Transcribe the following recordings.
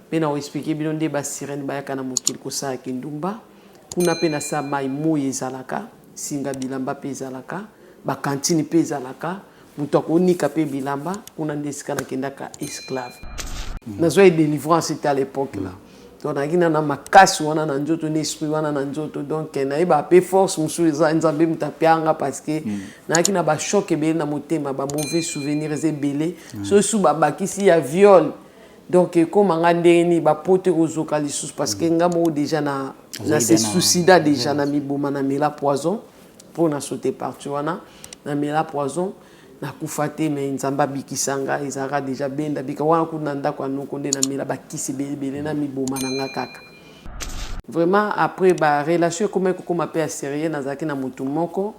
Mpe nako expliquer bino nde ba sirène bayaka na mokili kosala kindumba. Kuna mpe na sa mayi moyi ezalaka, singa bilamba mpe ezalaka, ba cantine mpe ezalaka, moto akonika mpe bilamba, kuna nde esika nakendaka esclave. Nazwaki delivrance te à l'epoque là. Donc nazalaki na na makasi wana na nzoto na esprit wana na nzoto donc nayebaka mpe force mosusu eza Nzambe moto apia nga parce que nazalaki na ba choc ebele na motema, ba mauvais souvenirs eza ebele. Soki su babakisi ya viol donc ekoma nga ndenge nini ba poto ekozoka lisusu parce que nga moko déjà na na se suicida déjà na miboma na mela poison mpo na saute parti wana na mela poison nakufa te mais nzambe abikisa nga ezalaka déjà benda bika wana kuna na ndako ya noko nde namela bakisi ebele ebele na miboma na nga kaka vraiment. Après ba relation ekomaki kokoma mpe ya sérieux, nazalaki na motu moko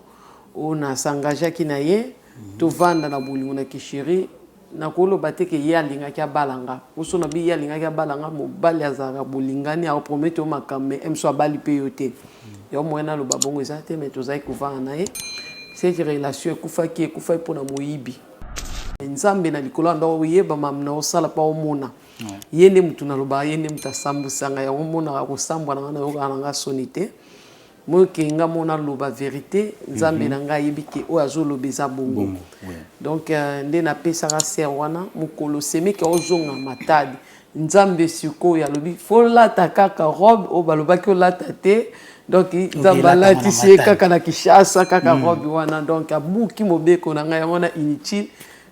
oyo na s'engageaki na ye, tovanda na bolingo na kisheri. Nakoloba te ke ye alingaki abala nga poso na bi ye alingaki abala nga. Mobali azalaka bolingani, aopromete yo makambo, mais mso abali mpe yo te. Yo moyen naloba bongo eza te, mais tozalaki kovanda na ye. Cette relation ekufaki, ekufaki mpona moyibi. Nzambe na likolo ya ndako oyeba mamu na osala mpa omona ye nde motu nalobaka, ye nde motu asambwisanga yango. Omonaka kosambwa na nga, nayokaka na nga soni te. Moke nga mo naloba vérité, Nzambe na ngai ayebi ke oyo azoloba eza bongo. Donc nde napesaka ser wana mokolo semeki ozonga Matadi. Nzambe sikoyo alobi folata kaka robe oyo balobaki olata te. Donc Nzambe alatisi ye kaka na Kinshasa kaka robe wana. Donc abuki mobeko na ngai yango wana inutile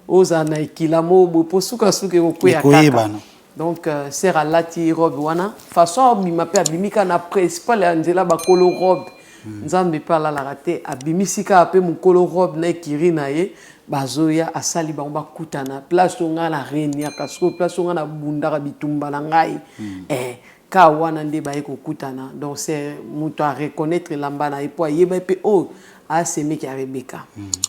ozala na ekila moko boye mpo sukasuka ekokweya kaka. Donc ser alati robe wana, façon abima mpe abimi kaka na principal ya nzela, bakolo robe. Nzambe mpe alalaka te, abimisi kaka mpe mokolo robe na ekiri na ye bazoya, asali bango bakutana place oyo ngai na reniaka sikoyo, place oyo ngai nabundaka bitumba na ngai. Ka wana nde baye kokutana. Donc c'est moto areconnaître elamba na ye mpo ayeba mpe oyo asemeki ya Rebeka.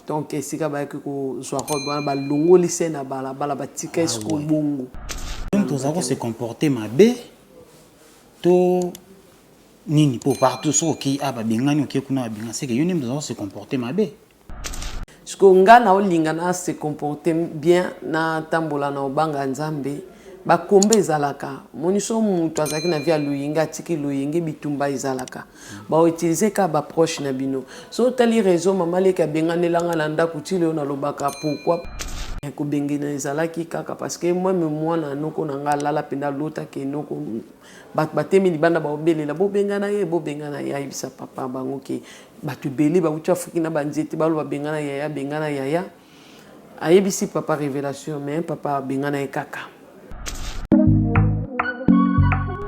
Donc esika bayaki kozwa robe wana, balongoli se na balabala, batika esiko bongo. Toza ko se comporter mabe to nini? Po partout soki okei a babengani, okei kuna babengani, seke yo nde moto oza ko se comporter mabe. Sikoyo nga naolinga na se comporter bien, natambola na obanga Nzambe. Bakombe ezalaka moni so moto azalaki na vie ya loyenge, atiki loyenge, bitumba ezalaka, bautilize kaka baproche na bino. So otali réseau, mama leki abenganelanga na ndako ti lelo nalobaka pourquoi kobengena ezalaki kaka parce que moi me mwana noko na nga alala mpenza alotaki noko bato batemi libanda baobelela bobengana ye, bobengana ye. Ayebisa papa bango ke bato ebele bauti Afriki na banzete baloba bengana yaya, bengana yaya. Ayebisi papa révélation, mais papa abengana ye kaka.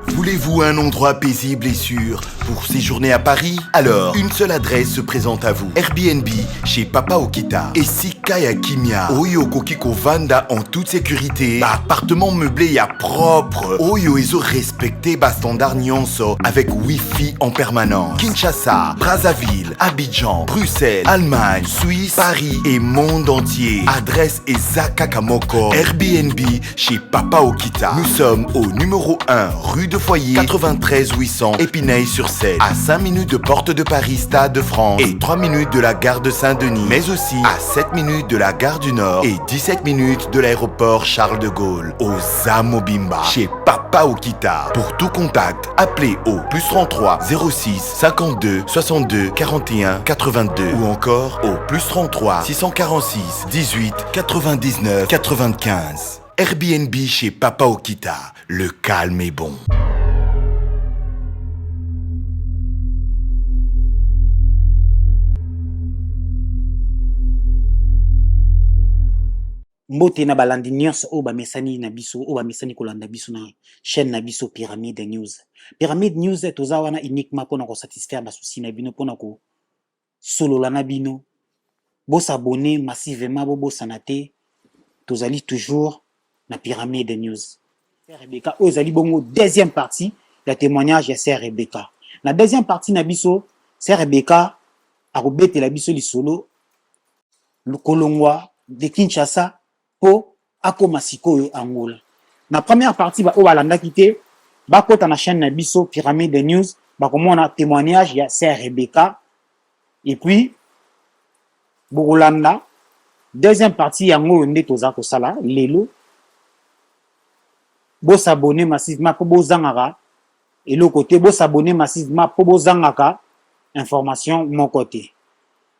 Voulez-vous un endroit paisible et sûr pour séjourner à Paris? Alors, une seule adresse se présente à vous. Airbnb chez Papa Okita. Esika ya kimia. Oyo okoki kovanda en toute sécurité. Ba appartement meublé ya propre. Oyo ezo respecter ba standard nyonso avec Wi-Fi en permanence. Kinshasa, Brazzaville, Abidjan, Bruxelles, Allemagne, Suisse, Paris et monde entier. Adresse eza kaka moko. Airbnb chez Papa Okita. Nous sommes au numéro 1, rue de Foyer, 93 800 Épinay-sur-Seine, à 5 minutes de Porte de Paris, Stade de France et 3 minutes de la gare de Saint-Denis, mais aussi à 7 minutes de la gare du Nord et 17 minutes de l'aéroport Charles de Gaulle, au Zamobimba, chez Papa Okita. Pour tout contact, appelez au plus 33 06 52 62 41 82 ou encore au plus 33 646 18 99 95. Airbnb chez Papa Okita, le calme est bon. Mbote na balandi nyonso oyo bamesani na biso, oyo bamesani kolanda biso na chaîne na biso Pyramide News. Pyramide News, toza wana uniquement mpona kosatisfaire basusi na bino, mpona kosolola na bino. Bosabone massivement, bobosana te, tozali toujours na Pyramide News. Sœur Rebecca, oyo ezali bongo deuxième partie ya témoignage ya Sœur Rebecca. Na deuxième partie na biso, Sœur Rebecca akobetela biso lisolo kolongwa de Kinshasa mpo akoma sikoyo Angola. Na première partie, ba oyo balandaki te, bakota na chaîne na biso Pyramide News, bakomona témoignage ya Sœur Rebecca et puis bokolanda deuxième partie yango oyo nde toza kosala lelo. Bo s'abonner massivement po bozangaka eloko te, bo s'abonner massivement po bozangaka information moko te.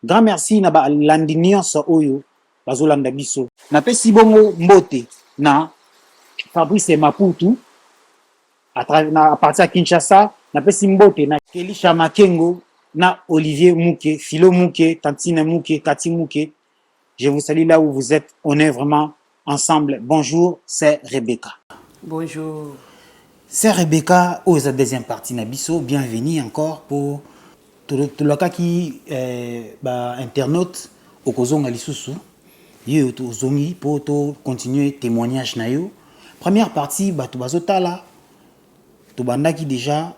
Grand merci na balandi nyonso oyo bazolanda biso. Napesi bongo mbote na Fabrice Maputu à, na, à partir ya Kinshasa. Napesi mbote na Kelisha Makengo na Olivier Mouke, Philo Mouke, Tantine Mouke, Kati Mouke. Je vous salue là où vous êtes. On est vraiment ensemble. Bonjour, c'est Rebecca. Bonjour. C'est Rebecca, oyo eza deuxième partie na biso. Bienvenue encore pour tolakaki eh, ba internaute okozonga lisusu ye tozongi mpo to continuer témoignage na yo. Première partie, bato bazotala, tobandaki déjà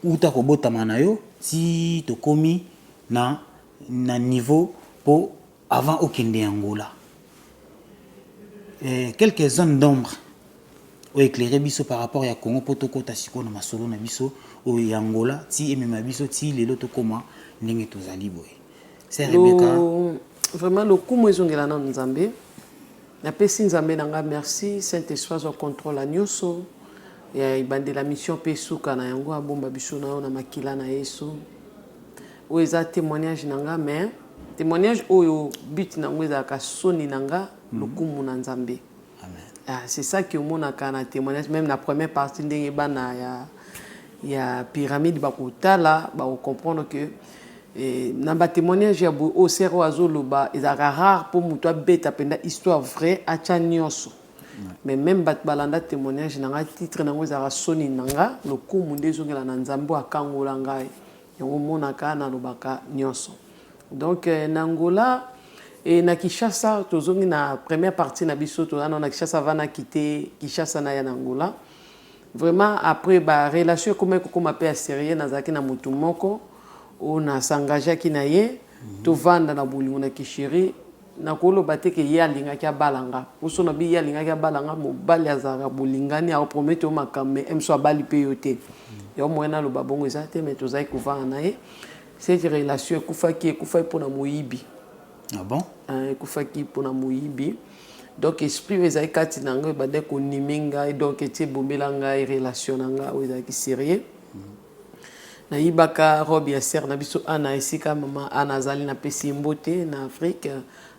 uta kobotama na yo ti tokomi na niveau mpo avant okende Angola. Quelques zones d'ombre oyo éclairé biso par rapport ya Congo mpo tokɔta sikoyo na masolo na biso oyo ya Angola ti emema biso ti lelo tokóma ndenge tozali boye. Sœur Rebecca. Vraiment, lokumu ezongela nano Nzambe. Napesi Nzambe na nga merci. Saint Esprit azwa contrôle ya nyonso ya ebandela mission mpe esuka na yango, abomba biso na yo na makila na Yesu. Oyo eza témoignage na nga, mais témoignage oyo, but na yango ezalaka soni na nga, lokumu na Nzambe. Amen. Ah, c'est ça qui omonaka na témoignage, même na première partie, ndenge bana ya pyramide bakotala, bakocomprendre que na batémoignage ya boye oyo sœur oyo azoloba, ezalaka rare mpo moto abeta mpenza histoire vraie, atya nyonso. Mais même bato balanda témoignage na ngai, titre nango ezalaka soni na nga, lokumu nde ezongela na Nzambe oyo akangola ngai. Yango omonaka nalobaka nyonso. Donc na Angola e na Kinshasa, tozongi na première partie na biso. Toza nano na Kinshasa avant nakite Kinshasa, na ya na Angola. Vraiment, après barelation ekomaki kokóma mpe ya sérieux. Nazalaki na motu moko oyo nas'engageaki na ye, tovanda na bolingo na kisheri. Nakoloba te ke ye alingaki abala nga, poso na bi ye alingaki abala nga. Mobali azalaka bolingani, aopromettre yo makambo, mais moso abali mpe yo te. Yango moyen naloba bongo eza te, mais tozalaki kovanda na ye. Cette relation ekufaki, ekufaki mpona moyibi. Ah bon? Ekufaki mpona moyibi. Donc esprit oyo ezalaki kati na ngai ebandaki konime ngai, donc etie ebombela ngai relation na ngai oyo ezalaki sérieux. Nayibaka robe ya sœur na biso Ana, esika mama Ana azali, napesi ye mbote na Afrique.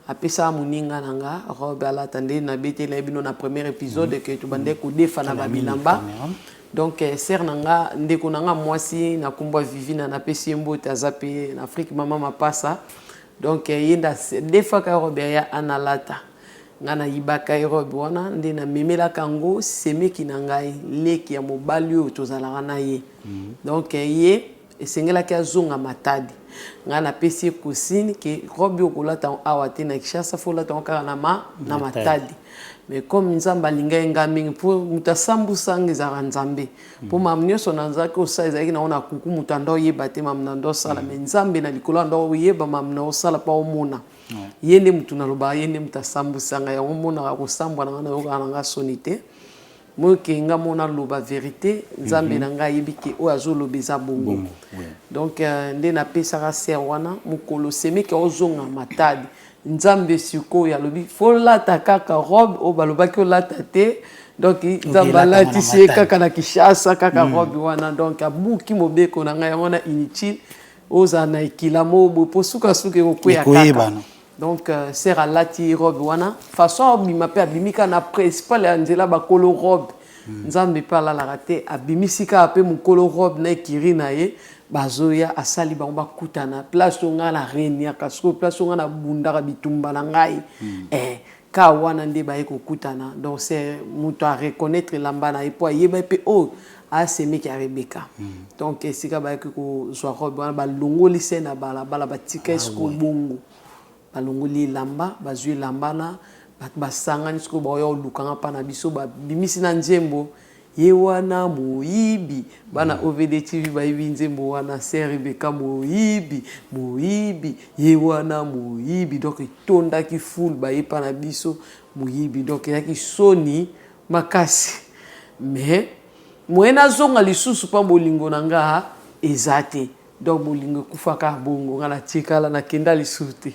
Apesaka moninga na nga robe alata, nde nabetela ye bino na premier épisode ke tobandaki kodefa na babilamba. Donc sœur na nga, ndeko na nga mwasi na nkombo ya Vivina, napesi ye mbote, aza mpe na Afrique, mama Mapasa. Donc ye nde defaka robe ya Ana alata. Ngai nayibaka ye robe wana, nde namemelaka yango semeki na ngai, leki ya mobali oyo tozalaka na ye. Donc ye esengelaki azonga Matadi. Ngai napesi ye consigne ke robe oyo kolata awa te na Kinshasa, fo olata yango kaka na Matadi. Mais comme Nzambe alingai nga mingi, mpo moto asambusanga ezalaka Nzambe, mpo mamu nyonso nazalaki kosala ezalaki nango na kuku, moto anda oyeba te mamu na ndo osala. Mais Nzambe na likolo anda oyeba mamu na osala, mpo omona ye nde motu nalobaka, ye nde moto asambusanga. Yango omonaka kosambwa na nga, nayokaka na nga soni te. Moke nga mo naloba vérité, Nzambe na ngai ayebi ke oyo azoloba eza bongo. Donc nde napesaka sœur wana mokolo semeki ozonga Matadi. Nzambe sikoyo alobi folata kaka robe oyo balobaki olata te. Donc Nzambe alatisi ye kaka na Kinshasa kaka robe wana. Donc abuki mobeko na ngai. Yango wana inutile ozala na ekila moko boye, mpo sukasuka ekokweya kaka. Donc sœur alati robe wana, façon abima mpe abimi kaka na principal ya nzela, bakolo robe. Nzambe mpe alalaka te, abimisi kaka mpe mokolo robe na ekiri na ye, bazoya, asali bango bakutana place oyo ngai na reniaka. Sikoyo place oyo ngai nabundaka bitumba na ngai, ka wana nde baye kokutana. Donc c'est moto areconnaître elamba na ye, mpo ayeba mpe oyo asemeki ya Rebeka. Donc esika bayaki kozwa robe wana, balongoli se na balabala, batika ye sikoyo bongo, balongoli elamba, bazwi elamba na bato basangani. Sikoyo baoya kolukanga mpa na biso, babimisi na nzembo ye wana moyibi. Bana OVD TV bayebi nzembo wana, sœur Rebeka moyibi, moyibi ye wana moyibi. Donc etondaki foule, bayepa na biso moyibi. Donc eyaki soni makasi, mais moye nazonga lisusu mpa bolingo na nga eza te. Donc bolingo ekufaka bongo, nga natikala, nakenda lisusu te.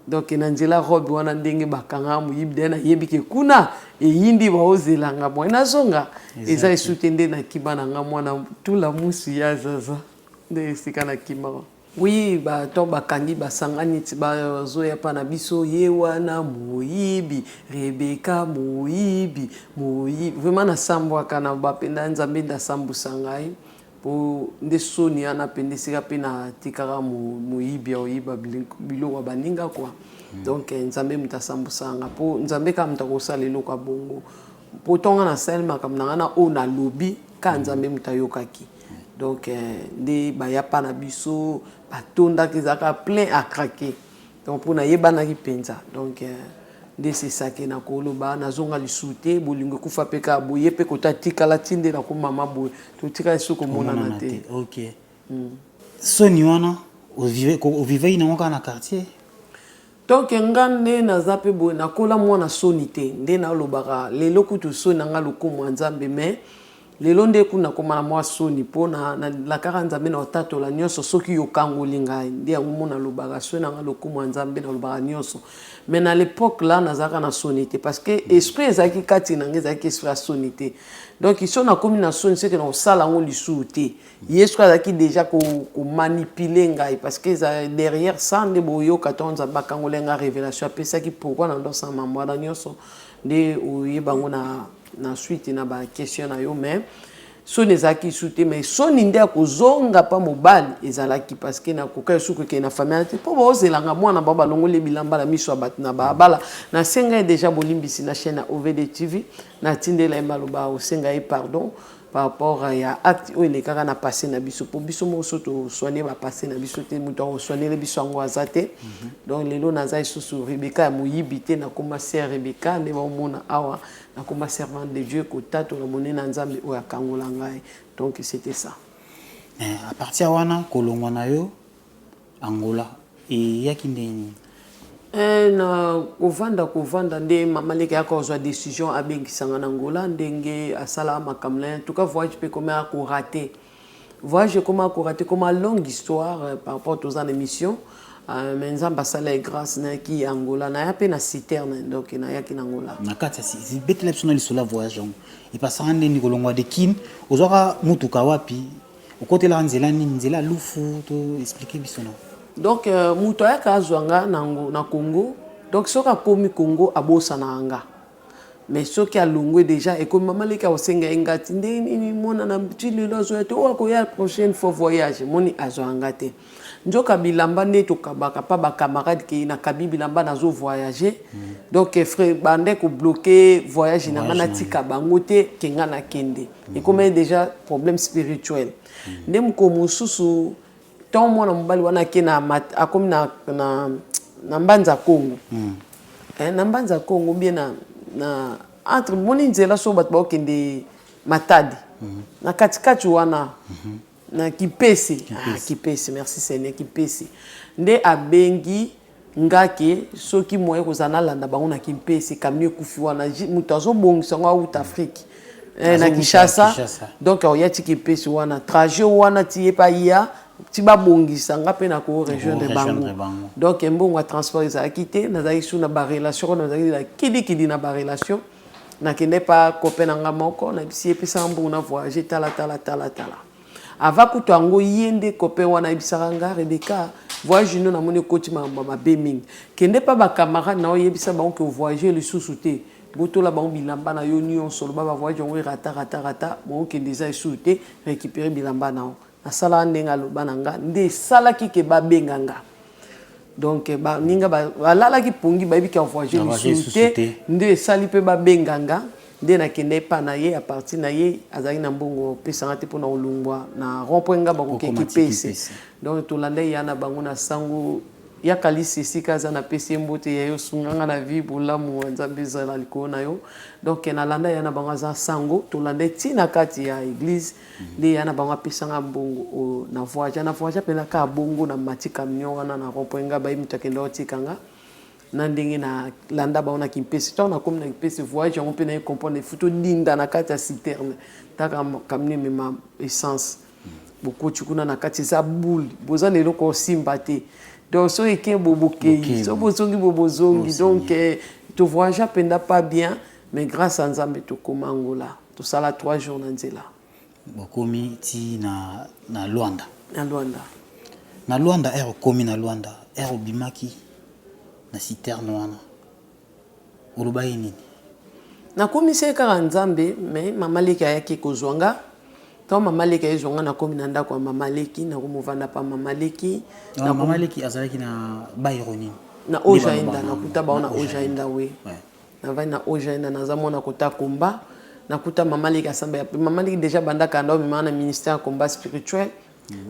Donc na nzela robe wana, ndenge bakangaka moyibi daye, nayebi ke kuna eyindi, baozelanga boye, nazonga eza esu te. Nde nakima na nga mwana tula musu ya zaza, nde esika nakimaka. Oui, bato bakangi, basangani ti bazoya mpa na biso. Ye wana moyibi, Rebeka moyibi, moyibi. Vraiment nasambwaka na bapenda Nzambe nde asambusa ngai, mpo nde soni wana mpe esika mpe natikaka moyibi ya oyiba biloko ya baninga quoi. Donc Nzambe moto asambusaka nga, mpo Nzambe kaka moto akosala eloko ya bongo, mpo ntonga nasali makambo na ngai na oyo nalobi kaka, Nzambe moto ayokaki. Donc nde baya mpa na biso, batondaki, ezalaka plein à craquer. Donc mpo nayebanaki mpenza. Donc nde sesake nakoloba, nazonga lisusu te. Bolingo ekufa mpe kaka boye, mpe kota tikala ti nde nakomama boye, totikala lisusu komonana te. Ok, soni wana ovivei nango kaka na quartier? Donc nga nde naza mpe boye, nakola mwana soni te. Nde nalobaka lelo kutu soni na nga lokumu ya Nzambe, mais lelo nde kuna nakoma na mwa soni, mpo nalakaka Nzambe na otatola nyonso soki yokangoli ngai. Nde yango mo nalobaka soni na nga lokumu ya Nzambe, nalobaka nyonso. Mais na l'époque là, nazalaka na soni te, parce que esprit ezalaki kati na ngai, ezalaki esprit ya soni te. Donc so nakomi na soni, seke na kosala yango lisusu te. Ye soki azalaki déjà komanipuler ngai, parce que eza derrière ça nde boyoka to Nzambe akangoli nga, révélation apesaki pourquoi na ndosala mambo wana nyonso, nde oyeba yango na suite na baquestion na yo. Mais soni ezalaki lisusu te, mais soni nde ya kozonga mpa mobali ezalaki, parce que nakoka lisusu kokende na famille te, mpo baozelanga mwana bao balongoli bilamba na miso ya bato na balabala. Nasenga ye déjà bolimbisi na chaîne ya OVD TV, natindela ye maloba, osenga ye pardon par rapport ya acte oyo elekaka na passé na biso, mpo biso moko so tosoigne bapassé na biso te, moto akosoignele biso yango aza te. Donc lelo naza lisusu Rebeka ya moyibi te, nakoma sœur Rebeka nde baomona awa, nakoma servante de Dieu, kotatola monene na Nzambe oyo akangola ngai. Donc c'était ça. À partir wana, kolongwa na yo Angola eyaki ndenge nini? Na kovanda nde mama leki ayaka kozwa décision, abengisanga na Angola. Ndenge asala makambo na ye, en tout cas voyage mpe ekoma ya korater, voyage ekoma ya korater, koma longue histoire par rapport toza na émission, mais Nzambe asala ye grâce, nayaki Angola, naya mpe na citerne. Donc nayaki na Angola. Na kati ya betela biso na lisolo ya voyage yango, epasaka ndeni kolongwa de Kine? Ozwaka mutuka wapi? Okotelaka nzela nini? Nzela ya Lufu? To explique biso na Donc moto ayaka azwa nga na Congo. Donc soki akomi Congo, abosanaka nga, mais soki alongwe déjà, ekomi mama leki akosenga ye nga ti ndenge nini mwana na ti lelo azoya te, oyo akoya prochaine fois voyage. Moni azwaka nga te, nzoka bilamba nde tokabaka mpa bacamarade ke nakabi bilamba, nazo voyage. Donc frère bande kobloquer voyage na nga, natika bango te ke nga nakende. Ekomi déjà problème spirituel. Nde mokolo mosusu, ntango mwana mobali wana ake na akomi na Mbanza Kongo, na Mbanza Kongo bien na entre moni nzela so bato baokende Matadi, na katikati wana na Kipese, ah, Kipese, merci Seigneur, Kipese nde abengi nga ke soki moye kozala nalanda bango na Kimpese, camion ekufi wana, moto azobongisa yango auta Afrique na Kinshasa. Donc oya ti Kimpese wana, trajet wana ti ye pa ya ti babongisa nga mpe na korejoindre bango. Donc mbongo ya transport ezalaki te, nazalaki su na barelation wana, nazalaki na kilikili na barelation. Nakende pa copain na nga moko, nayebisi ye epesaka mbongo na voyage. Tala, tala, tala, tala, ava kutu yango ye nde copain wana ayebisaka nga: "Rebeka, voyage no namoni ekoti makambo mabe mingi, kende mpa bacamarade na oyebisa bango ke voyage lisusu te, botola bango bilamba na yo nyonso, loba bavoyage yango erata rata rata, bookende eza lisusu te, récupérer bilamba na yo." Nasalaka ndenge aloba na nga, nde esalaki ke babenga nga. Donc baninga balalaki pongi, bayebi ke voyage lisusu te, nde esali mpe babenga nga. Nde nakende epa na ye, à partir na ye azalaki na mbongo opesanga te mpona kolongwa na rond point nga bakokeki pese. Donc tolanda ya na bango na sango ya kalisi esika aza, napesi ye mbote ya yo, sunganga na vie, bolamu ya Nzambe ezala likolo na yo. Donc nalanda ya na bango, aza sango, tolanda ntina kati ya église, nde ya na bango apesanga mbongo oyo na voyage. Na voyage mpenza kaka bongo, na mati camion wana na rond point nga, baye moto akende otikanga na ndenge nalanda bango na Kimpese. Ntango nakomi na Kimpese, voyage yango mpe naye comprendre ifu todinda na kati ya citerne, taka camion emema essence, bokoti kuna na kati, eza boule, boza na eloko osimba te. Donc soki eke bo bokei, soki bozongi bo bozongi. Donc tovoyagea mpenza pas bien, mais grâce à Nzambe tokóma Angola. Tosala 3 jours na nzela. Bokomi ti na Luanda? Na Luanda. Na Luanda, ere okomi na Luanda, ere obimaki na citerne wana, oloba ye nini? Nakomisi ye kaka Nzambe. Mais mama leki ayaki kozwa nga. Ntango mama leki ayezwa nga, nakomi na ndako ya mama leki, nakomovanda pa mama leki. Mama leki azalaki na bairo nini? Na Ojaenda. Nakuta bao na Ojaenda, we. Navandi na Ojaenda, naza mwana kota komba. Nakuta mama leki asamba ya mama leki déjà bandaka nda omemaka na ministère ya combat spirituel.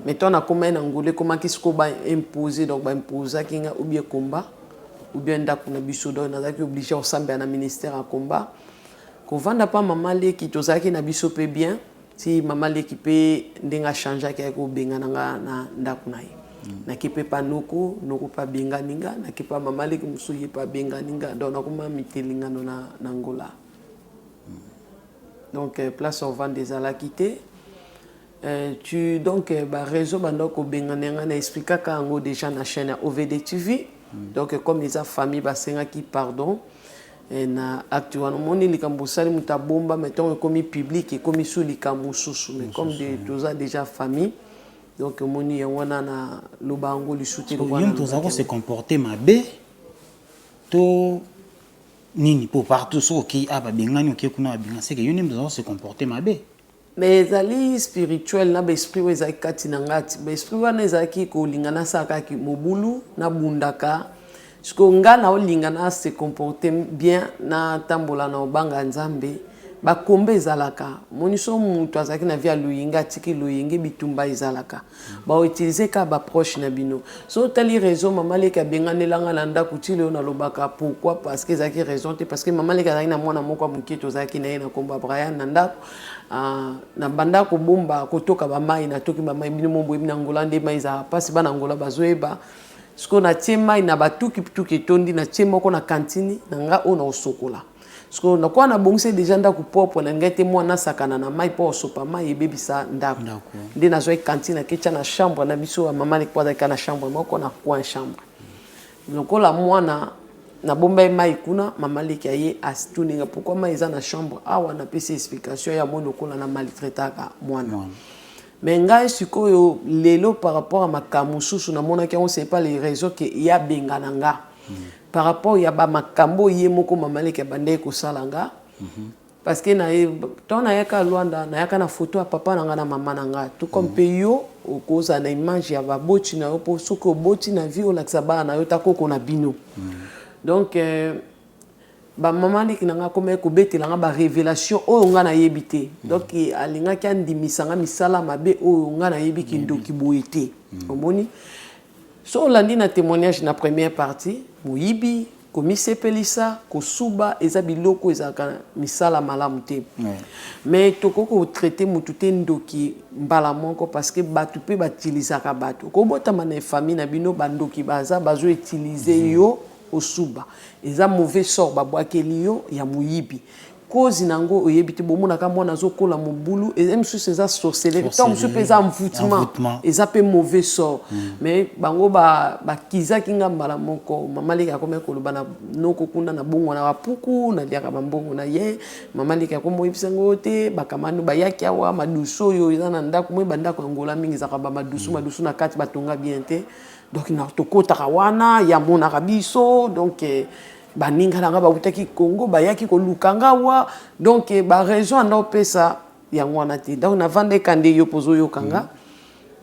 Mais ntango nakóma ye na Ngolo, ekomaki sikoyo baimpose. Donc baimposaki nga ou bien combat ou bien ndako na biso. Donc nazalaki obligé kosambela na ministère ya combat, kovanda mpa mama leki. Tozalaki na biso mpe bien ti mama leki mpe ndenge achangeaki, ayaki kobengana nga na ndako na ye. Nake mpe pa noko, noko mpe abengani nga. Nake pa mama leki mosusu, ye mpe abengani nga. Donc nakoma mitelingano na Ngola. Donc place ovanda ezalaki te. Tu donc baréseau banda kobengana nga, na expliquaka yango déjà na chaîne ya OVD TV. Donc comme eza famille, basengaki pardon na acte wana. Omoni likambo osali, moto abomba, mais ntongo ekomi public, ekomi su likambo mosusu. Mais comme toza déjà famille, donc omoni yango wana, na loba yango lisu te. Yo moto oza kose comporter mabe to nini? Po partout soki okei a babengani, okei kuna babengani, seke yo nde moto oza kose comporter mabe. Mais ezali spirituel na baesprit oyo ezalaki kati na nga. Ti baesprit wana ezalaki kolinga nasala kaka mobulu, nabundaka. Sikoyo nga naolinga na se comporter bien, natambola na obanga Nzambe. Bakomba ezalaka, moni so moto azalaki na vie ya loyenge, atiki loyenge, bitumba ezalaka, bautilize kaka baproche na bino. So otali raison mama leki abenganelanga na ndako, ti lelo nalobaka pourquoi, parce que ezalaki raison te. Parce que mama leki azalaki na mwana moko ya moke, tozalaki na ye na nkombo ya Brian na ndako. Na banda kobomba, kotoka bamai, natoki bamai. Bino mo boyebi na Ngola nde mai ezalaka mpasi, bana Ngola bazoyeba. Sikoyo natie mai na batukituki etondi, natie moko na kantine na nga oyo na kosokola. Sikoyo nakoka nabongisi déjà ndako propre na ngai te, mwana asakana na mai mpo osopa mai ebebisa ndako. Nde nazwaki kantine, aketya na chambre na biso ya mama leki, po azalaki na chambre moko na coin chambre. Lokola mwana, nabomba ye mai kuna. Mama leki aye, atuninga pourquoi mai eza na chambre awa. Napesi explication ya moi lokola na maltraitaka mwana. Mais ngai sikoyo lelo, par rapport à makambo mosusu namonaki yango, c'est pas les raisons ke ye abengana nga. Par rapport ya bamakambo ye moko mama leki abandaki kosala nga. Parce que na ye, ntango nayaka Lwanda, nayaka na photo ya papa na nga na mama na nga, tout comme mpe yo okozala na image ya baboti na yo, mpo soki oboti na vie, olakisa bana na yo ta koko na bino. Donc bamama leki na nga akomaki kobetela nga barévélation oyo nga nayebi te. Donc alingaki andimisa nga misala mabe oyo nga nayebi, kindoki boye te. Omoni, so olandi na témoignage na première partie, moyibi, komisepelisa, kosuba, eza biloko ezalaka misala malamu te. Mais tokoki kotraiter motu te ndoki mbala moko, parce que bato mpe batilisaka bato. Kobotama na famille na bino, bandoki baza, bazoutiliser yo osuba, eza mauvais sort babwakeli yo ya moyibi. Cause nango oyebi te. Bomonaka mwana azokola mobulu, eza mosusu eza sorcellerie, ntango mosusu mpe eza envoûtement, eza mpe mauvais sort. Mais bango bakizaki nga mbala moko. Mama leki akomi koloba na noko kuna, na bongo na bapuku naliaka bambongo na ye. Mama leki akomi oyebisa ngo te. Bakamano bayaki awa, madusu oyo eza na ndako moi, bandako ya Ngola mingi ezalaka bamadusu, madusu na kati batonga bien te. Donc tokotaka wana, yamonaka biso. Donc baninga na nga bautaki Congo, bayaki koluka nga wa. Donc baraison anda opesa yango wana te. Donc navanda eka nde yo mpo ozoyoka nga.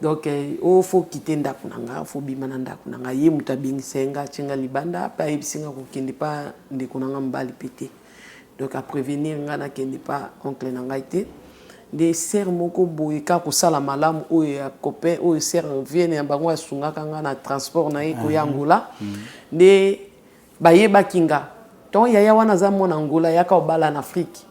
Donc o faut quitter ndako na nga, faut bima na ndako na nga. Ye moto abengisa ye nga, atie nga libanda mpe ayebisi nga kokende pa ndeko na nga mobali mpe te. Donc aprévenir nga nakende pa oncle na ngai te. Nde sœur moko boye kaka kosala malamu oyo ya copain oyo, sœur viene ya bango, asungaka nga na transport na ye koya Angola. Nde bayebaki nga. Ntongo yaya wana aza mwana Angola, ayaka obala na Afrique,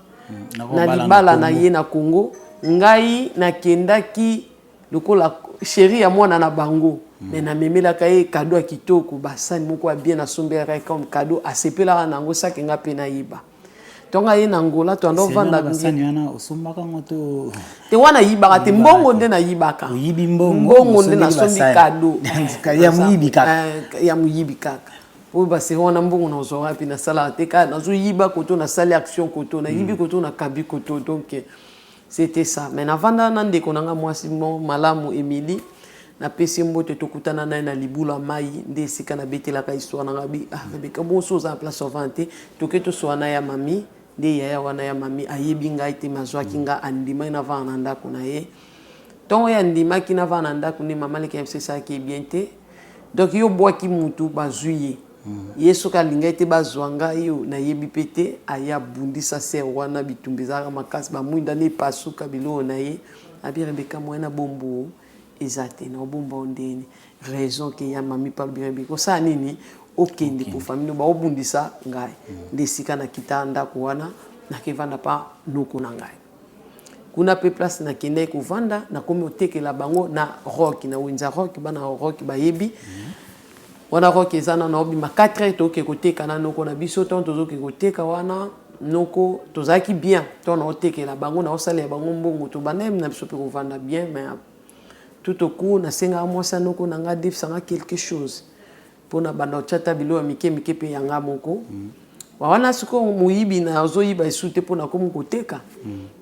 na libala na ye na Congo, ngai nakendaki lokola chéri ya mwana na bango. Mais namemelaka ye cadeau ya kitoko, basani moko ya bien nasombelaka ye comme cadeau, asepelaka nango sake nga mpe nayeba. Ntongo aye na Angola, toanda ovanda. Basani wana osombaka yango to? Te, wana yibaka te, mbongo nde nayibaka. Oyibi mbongo? Mbongo nde nasombi cadeau. Ya moyibi kaka. Ya moyibi kaka. Oyo baseri wana, mbongo nazwa wapi? Nasalaka te, kaka nazoyiba koto, nasali action koto, nayibi koto, nakabi koto. Donc c'était ça. Mais navanda na ndeko na nga mwasi mo malamu, Émilie, napesi ye mbote. Tokutana na ye na libulu ya mai, nde esika nabetelaka histoire na nga bi: "Ah Rebeka, bongo so oza na place ovanda te, toke tosowa na ya mami." Nde yaya wana ya mami ayebi ngai te, me azwaki nga, andimaki navanda na ndako na ye. Ntongo ye andimaki navanda na ndako, nde mama leki ya biso esalaki ye bien te. Donc yo obwaki mutu, bazwi ye. Ye soki alingaki te bazwa ngai oyo, nayebi mpe te. Aye abundisa sœur wana, bitumba ezalaka makasi, bamwinda nde epasuka, biloko na ye. Abi: "Rebeka, moyen na bombo eza te, na obomba o ndeni raison ke ya mami palobi Rebeka osala nini, okende po famille baobundisa ngai." Nde esika nakita ndako wana, nakevanda pa noko na ngai kuna mpe. Place nakendaki kovanda, nakomi otekela bango na Rock, na wenza Rock. Bana Rock bayebi wana. Rock eza nano obima 4 heures, toke koteka na noko na biso. Ntango tozoke koteka wana, noko tozalaki bien. Ntango naotekela bango, naosalela bango mbongo, tobanda na biso mpe kovanda bien. Mais tout au coup, nasengaka mwasi ya noko na nga defisanga quelque chose mpona banda otya ta biloko ya mike mike mpe yanga moko wana. Sikoyo moyibi nazoyiba esu te, mpo nakomi koteka.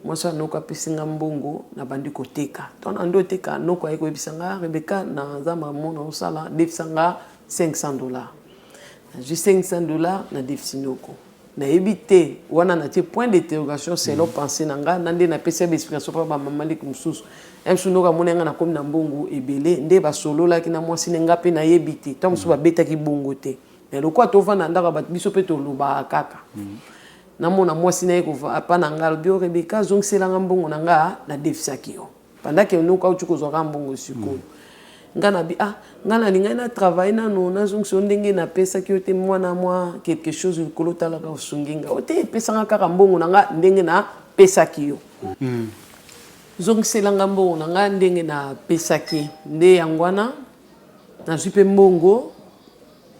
Mwasi ya noko apesi nga mbongo, nabandi koteka. To na nde oteka, noko aye koyebisa nga: "Rebeka, naza mamo naosala, defisa nga 500 $." Nazwi 500 $, nadefisi noko. Nayebi te wana, natie point d'interrogation. Selon pensée na nga na nde napesi ya baexplication mpo bamama leki mosusu mosusu, noko amoni nga nakomi na mbongo ebele, nde basololaki na mwasi ne nga mpe. Nayebi te, ntango mosusu babetaki bongo te, mais lokola tovanda ndako ya bato, biso mpe tolobaka kaka. Namona mwasi na ye apa na nga, alobi: "O Rebeka, azongiselanga mbongo na nga nadefisaki yo." Pendant ke noko auti kozwaka mbongo sikoyo, nga nabi: "Ah, nga nalingai na travaille nano, nazongisa yo ndenge napesaki yo te, mwana mwa quelque chose likolo. Otalaka osungi nga o te, epesanga kaka mbongo na nga ndenge napesaki yo, zongiselanga mbongo na nga ndenge napesaki." Nde yango wana nazwi mpe mbongo,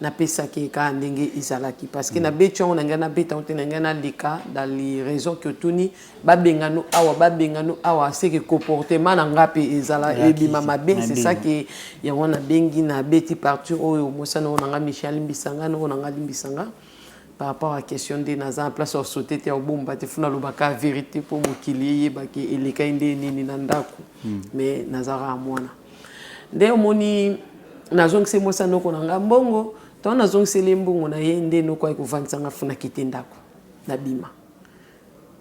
napesaki kaka ndenge ezalaki, parce que nabeti yango na ngai, nabeta yango te na ngai, naleka dans les raisons ke otuni. Babengano awa, babengano awa, seke comportement na nga mpe ezala ebima mabe. C'est ça ke yango nabengi, nabeti partir oyo. Mosana oyo na nga Michel alimbisa nga, noko na nga alimbisa nga par rapport à question. Nde naza na place ya sauter te, ya kobomba te, funa alobaka vérité mpo mokili eyebaki elekai nde nini na ndako. Mais nazalaka mwana nde omoni, nazongisi mwasi ya noko na nga mbongo. Ntango nazongiseli ye mbongo na ye, nde noko ayi kovandisanga, funa kite ndako, nabima.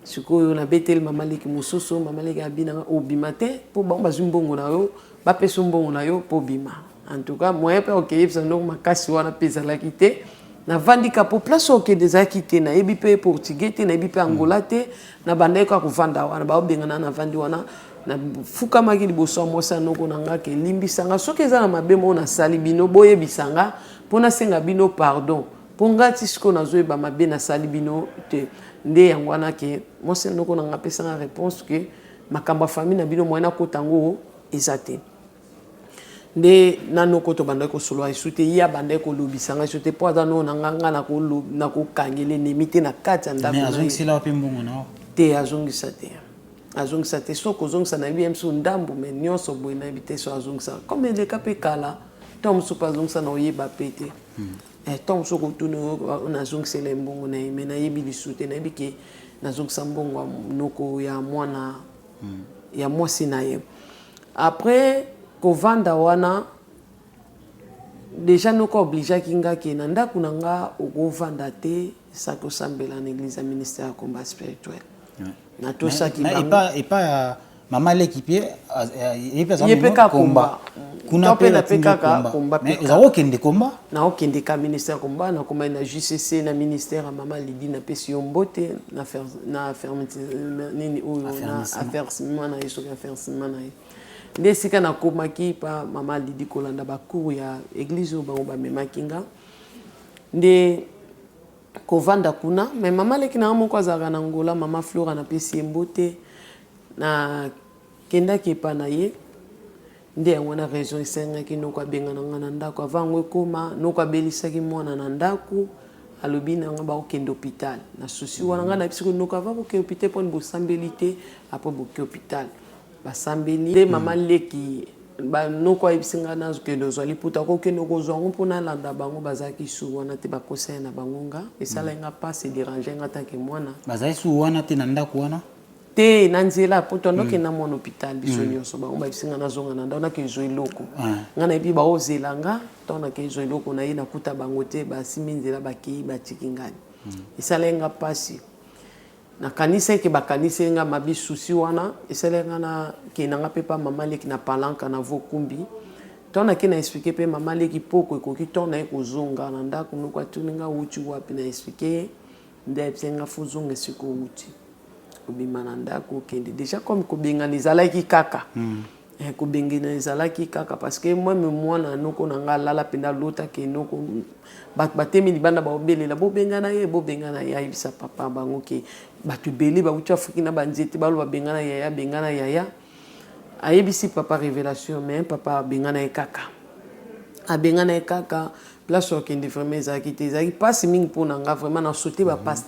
Sikoyo nabeteli mama leki mosusu. Mama leki abinanga: "Obima te, mpo bango bazwi mbongo na yo, bapesa mbongo na yo mpo obima." En tout cas, moyen mpe okeyebisa ndoko makasi wana mpe ezalaki te. Navandi ka po place okende ezalaki te. Nayebi mpe portugais te, nayebi mpe Angola te. Nabandaki kaka kovanda wana, baobengana. Navandi wana, nafukamaki liboso ya mwasi ya noko na nga ke elimbisanga soki eza na mabe moko nasali bino, boyebisa nga mpo nasenga bino pardon, mpo nga ti sikoyo nazoyeba mabe nasali bino te. Nde yango wana ke mwasi ya noko na nga apesanga réponse ke makambo ya famille na bino, moyen nakota yango eza te. Nde na noko tobandaki kosolola esu te. Ye abandaki kolobisa ngai esu te, mpo aza noko na nga, nga nakokangela enemi te na kati ya ndako. Azongisela mpe mbongo na? Te, azongisa te, azongisa te. Soki ozongisa, nayebi ye mosusu ndambu, mais nyonso boye nayebi te. So azongisa, comme eleka mpe kala, ntango mosusu mpe azongisa, na oyeba mpe te. Ntango mosusu kotuna, nazongisela ye mbongo na ye, mais nayebi lisu te. Nayebi ke nazongisa mbongo ya noko ya mwana ya mwasi na ye. Après kovanda wana, déjà noko obligeaki nga ke na ndako na nga okovanda te saki osambela na église ya ministère ya combat spirituel. Natosaki. Epa ya mama leki mpe? Ye mpe kaka komba. Kuna mpe na mpe kaka komba. Oza kokende komba? Naokende ka ministère komba. Nakomai na JCC, na ministère ya mama Lidi. Napesi yo mbote na nini oyo na affermissement na ye. Soki affermissement na ye, nde esika nakomaki pa mama Lidi kolanda bacours ya église oyo bango bamemaki nga. Nde kovanda kuna, mais mama leki na nga moko azalaka na Ngola, mama Flora, napesi ye mbote. Nakendaki epa na ye. Nde yango wana raison esengaki noko abengana nga na ndako. Avant yango ekóma, noko abelisaki mwana na ndako. Alobi na nga bakokende hôpital. Na souci wana nga nayebisi ko noko avant bokende hôpital poni bosambeli te, après boke hôpital. Basambeli nde mama leki ba noko ayebisi nga nazokende ozwa liputa, kokende kozwa yango mpo nalanda bango bazalaki su wana te, bakosaya na bango nga esalaki nga mpasi, edérange nga tant que mwana. Bazali su wana te na ndako wana? Te, na nzela po tondokende na mwana hôpital biso nyonso. Bango bayebisi nga nazonga na ndako, nake ezwa eloko. Nga nayebi baozela nga ntango nake ezwa eloko na ye, nakuta bango te, basimbi nzela, bakei, batiki ngai. Esalaki nga mpasi, nakanisi eke bakaniseli nga mabe. Souci wana esalaki nga nakende nga mpe pa mama leki na Palanka na Vokumbi. Ntango nake na expliquer mpe mama leki, poko ekoki ntango naye kozonga na ndako, noko atuni nga: "Wuti wapi?" Na expliquer ye, nde ayebisi nga: "Fo ozonga esika owuti, kobima na ndako, okende déjà." Comme kobengana ezalaki kaka, kobengana ezalaki kaka, parce que même mwana noko na nga alala mpenza, alotaki noko, bato batemi libanda, baobelela: "Bobengana ye, bobengana ye." Ayebisa papa bango ke bato ebele bauti Afriki na banzete, baloba: "Bengana yaya, bengana yaya." Ayebisi papa révélation, mais papa abengana ye kaka, abengana ye kaka. Place okende vraiment ezalaki te, ezalaki mpasi mingi mpo na nga. Vraiment nasaute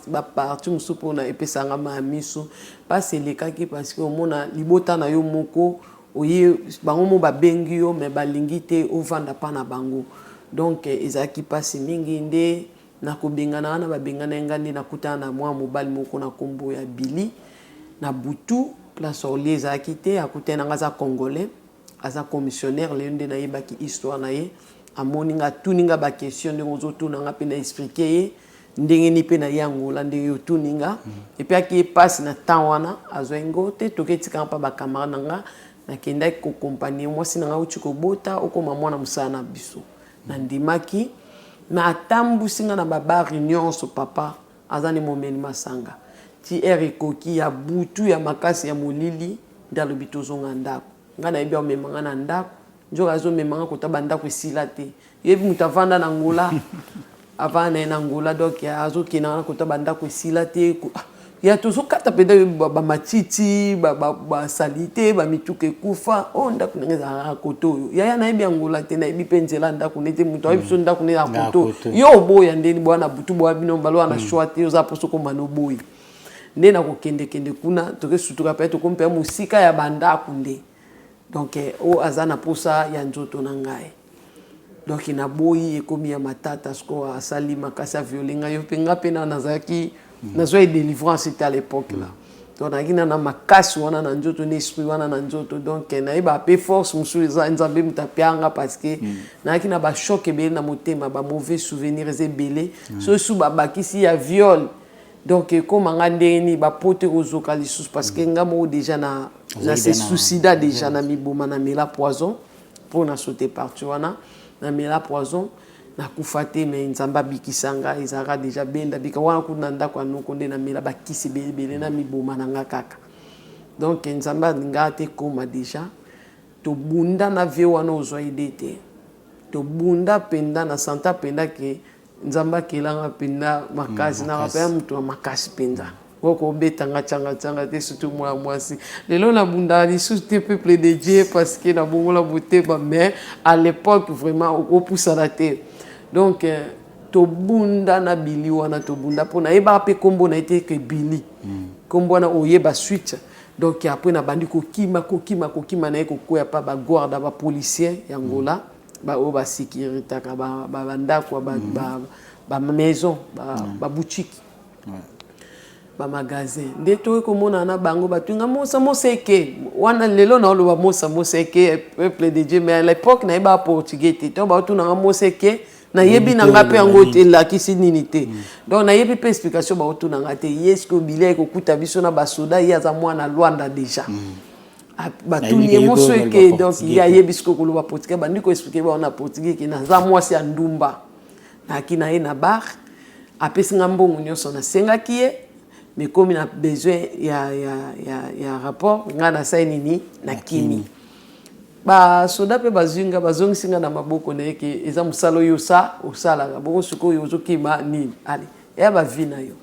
bapartie mosusu mpona epesanga ma ya miso. Mpasi elekaki parce que omona libota na yo moko oye, bango mo babengi yo, mais balingi te ovanda mpa na bango. Donc ezalaki mpasi mingi. Nde nakobengana wana, babengana ye nga, nde nakutana na mwa mobali moko na nkombo ya Bili. Na butu, place olie ezalaki te, akutani nanga, aza Congolais, aza commissionnaire. Lelo nde nayebaki histoire na ye. Amoni nga, atuni nga baquestion ndenge ozotuna nga, mpe na expliquer ye ndenge ni mpe na ye Angola ndenge otuni nga. Et puis aki ye mpasi na temps wana, azwai ngo te, toke etikanga mpa bacamarade na nga. Nakendaki koaccompagner mwasi na nga uti kobota, okóma mwana mosala na biso. Nandimaki, me atambusi nga na babari nyonso. Papa aza nde momeli masanga ti heure ekoki ya butu ya makasi ya molili, nde alobi tozonga ndako. Ngai nayebi amema nga na ndako, nzoka azomema nga kota bandako esila te. Yebi moto avanda na Ngola, avanda na ye na Ngola, donc azokende nga na kota bandako esila te. Ya tozokata mpenza bamatiti, basali te, bamituka ekufa. Oyo ndako ndenge ezalaka kote oyo, yaya, nayebi Angola te, nayebi mpe nzela ndako nete moto ayebi biso ndako nde ya kote oyo. Yo oboya ndeni bwana butu boya bino mbala wana shwa te, oza mposo koma na oboyi nde na kokendekende kuna, tokesutuka mpe tokomi mpe mosika ya bandako nde. Donc oyo aza na posa ya nzoto na ngai, donc naboyi, ekomi ya matata. Sikoyo asali makasi, avioler ngai. Yo mpe nga mpe na nazalaki nazwa délivrance te à l'époque là, donc nazalaki na makasi wana na nzoto, na esprit wana na nzoto. Donc nayeba mpe force mosusu eza Nzambe moto apianga, parce que nazalaki na bachoc ebele na motema, bamauvais souvenir eza ebele. So su babakisi ya viol, donc ekóma nga ndenge nini, bapote kozoka lisusu, parce que nga moko déjà na se suicida déjà, na miboma, na mela poison mpo na saute partie wana, na mela poison, nakufa te, me Nzambe abikisa nga. Ezalaka déjà benda bika wana kuna ndako ya noko, nde namela bakisi ebele na miboma na nga kaka. Donc Nzambe alingaka te koma déjà tobunda na vie wana, ozwa ide te, tobunda mpenza na santa mpenza ke Nzambe akelanga mpenza makasi, naka mpenza moto ya makasi mpenza, okobetanga tianga-tianga te, surtout mwana mwasi. Lelo nabundaka lisusu te, peuple de Dieu, parce que nabongola motema, mais à l'époque vraiment okopusana te. Donc tobunda na Bili wana, tobunda mpo nayebaka mpe nkombo na ye te ke Bili, nkombo wana oyeba suite. Donc après nabandi kokima, kokima, kokima, na ye kokwea pa baguarda, bapolicier ya Ngola, baoyo basécuritaka bandako, bamaison, baboutique, bamagasin. Nde toki komona na bango, batunga mosa moseke wana. Lelo naoloba mosa moseke, peuple de Dieu, mais à l'époque nayebaka portugais te. To baotunanga moseke, nayebi na nga mpe yango elakisi nini te. Donc nayebi mpe explication baotunanga te. Ye soki obili kokuta biso na basoda, ye aza mwana Lwanda déjà, batuni ye moso eke. Donc ye ayebi sikoyo koloba portugais, bandi koexpliquer bango na portugais ke naza mwasi ya ndumba. Nayaki na ye na bar, apesi nga mbongo nyonso nasengaki ye, mais komi na besoin ya rapport, ngai nasali nini? Nakimi. Basoda mpe bazwi nga, bazongisi nga na maboko na ye ke eza mosala oyo osa osalaka bongo, sikoyo ozokima nini? Ale eya bavi na yo.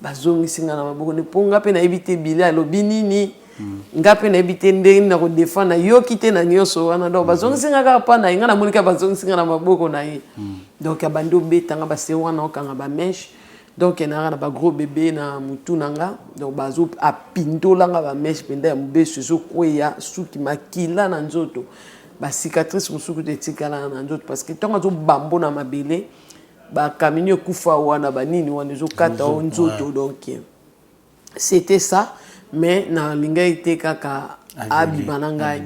Bazongisi nga na maboko ne, mpo nga mpe nayebi te Bili alobi nini. Nga mpe nayebi te ndenge nini nakodefendre, nayoki te na nyonso wana. Donc bazongisi nga kaka mpa na ye. Nga namoni kaka bazongisi nga na maboko na ye. Donc abandi obeta nga base wana, okanga bamèches. Donc nayaka na bagros bébé na mutu na nga. Donc bazo apindola nga bamèches mpenza ya mobesu, ezokweya, suki, makila na nzoto, bacicatrice mosusu kutu etikala na nzoto, parce que ntango azobambo na mabele, bakamini ekufa wana, banini wana ezokata o nzoto. Donc c'était ça, mais nalingaki te kaka abima na ngai,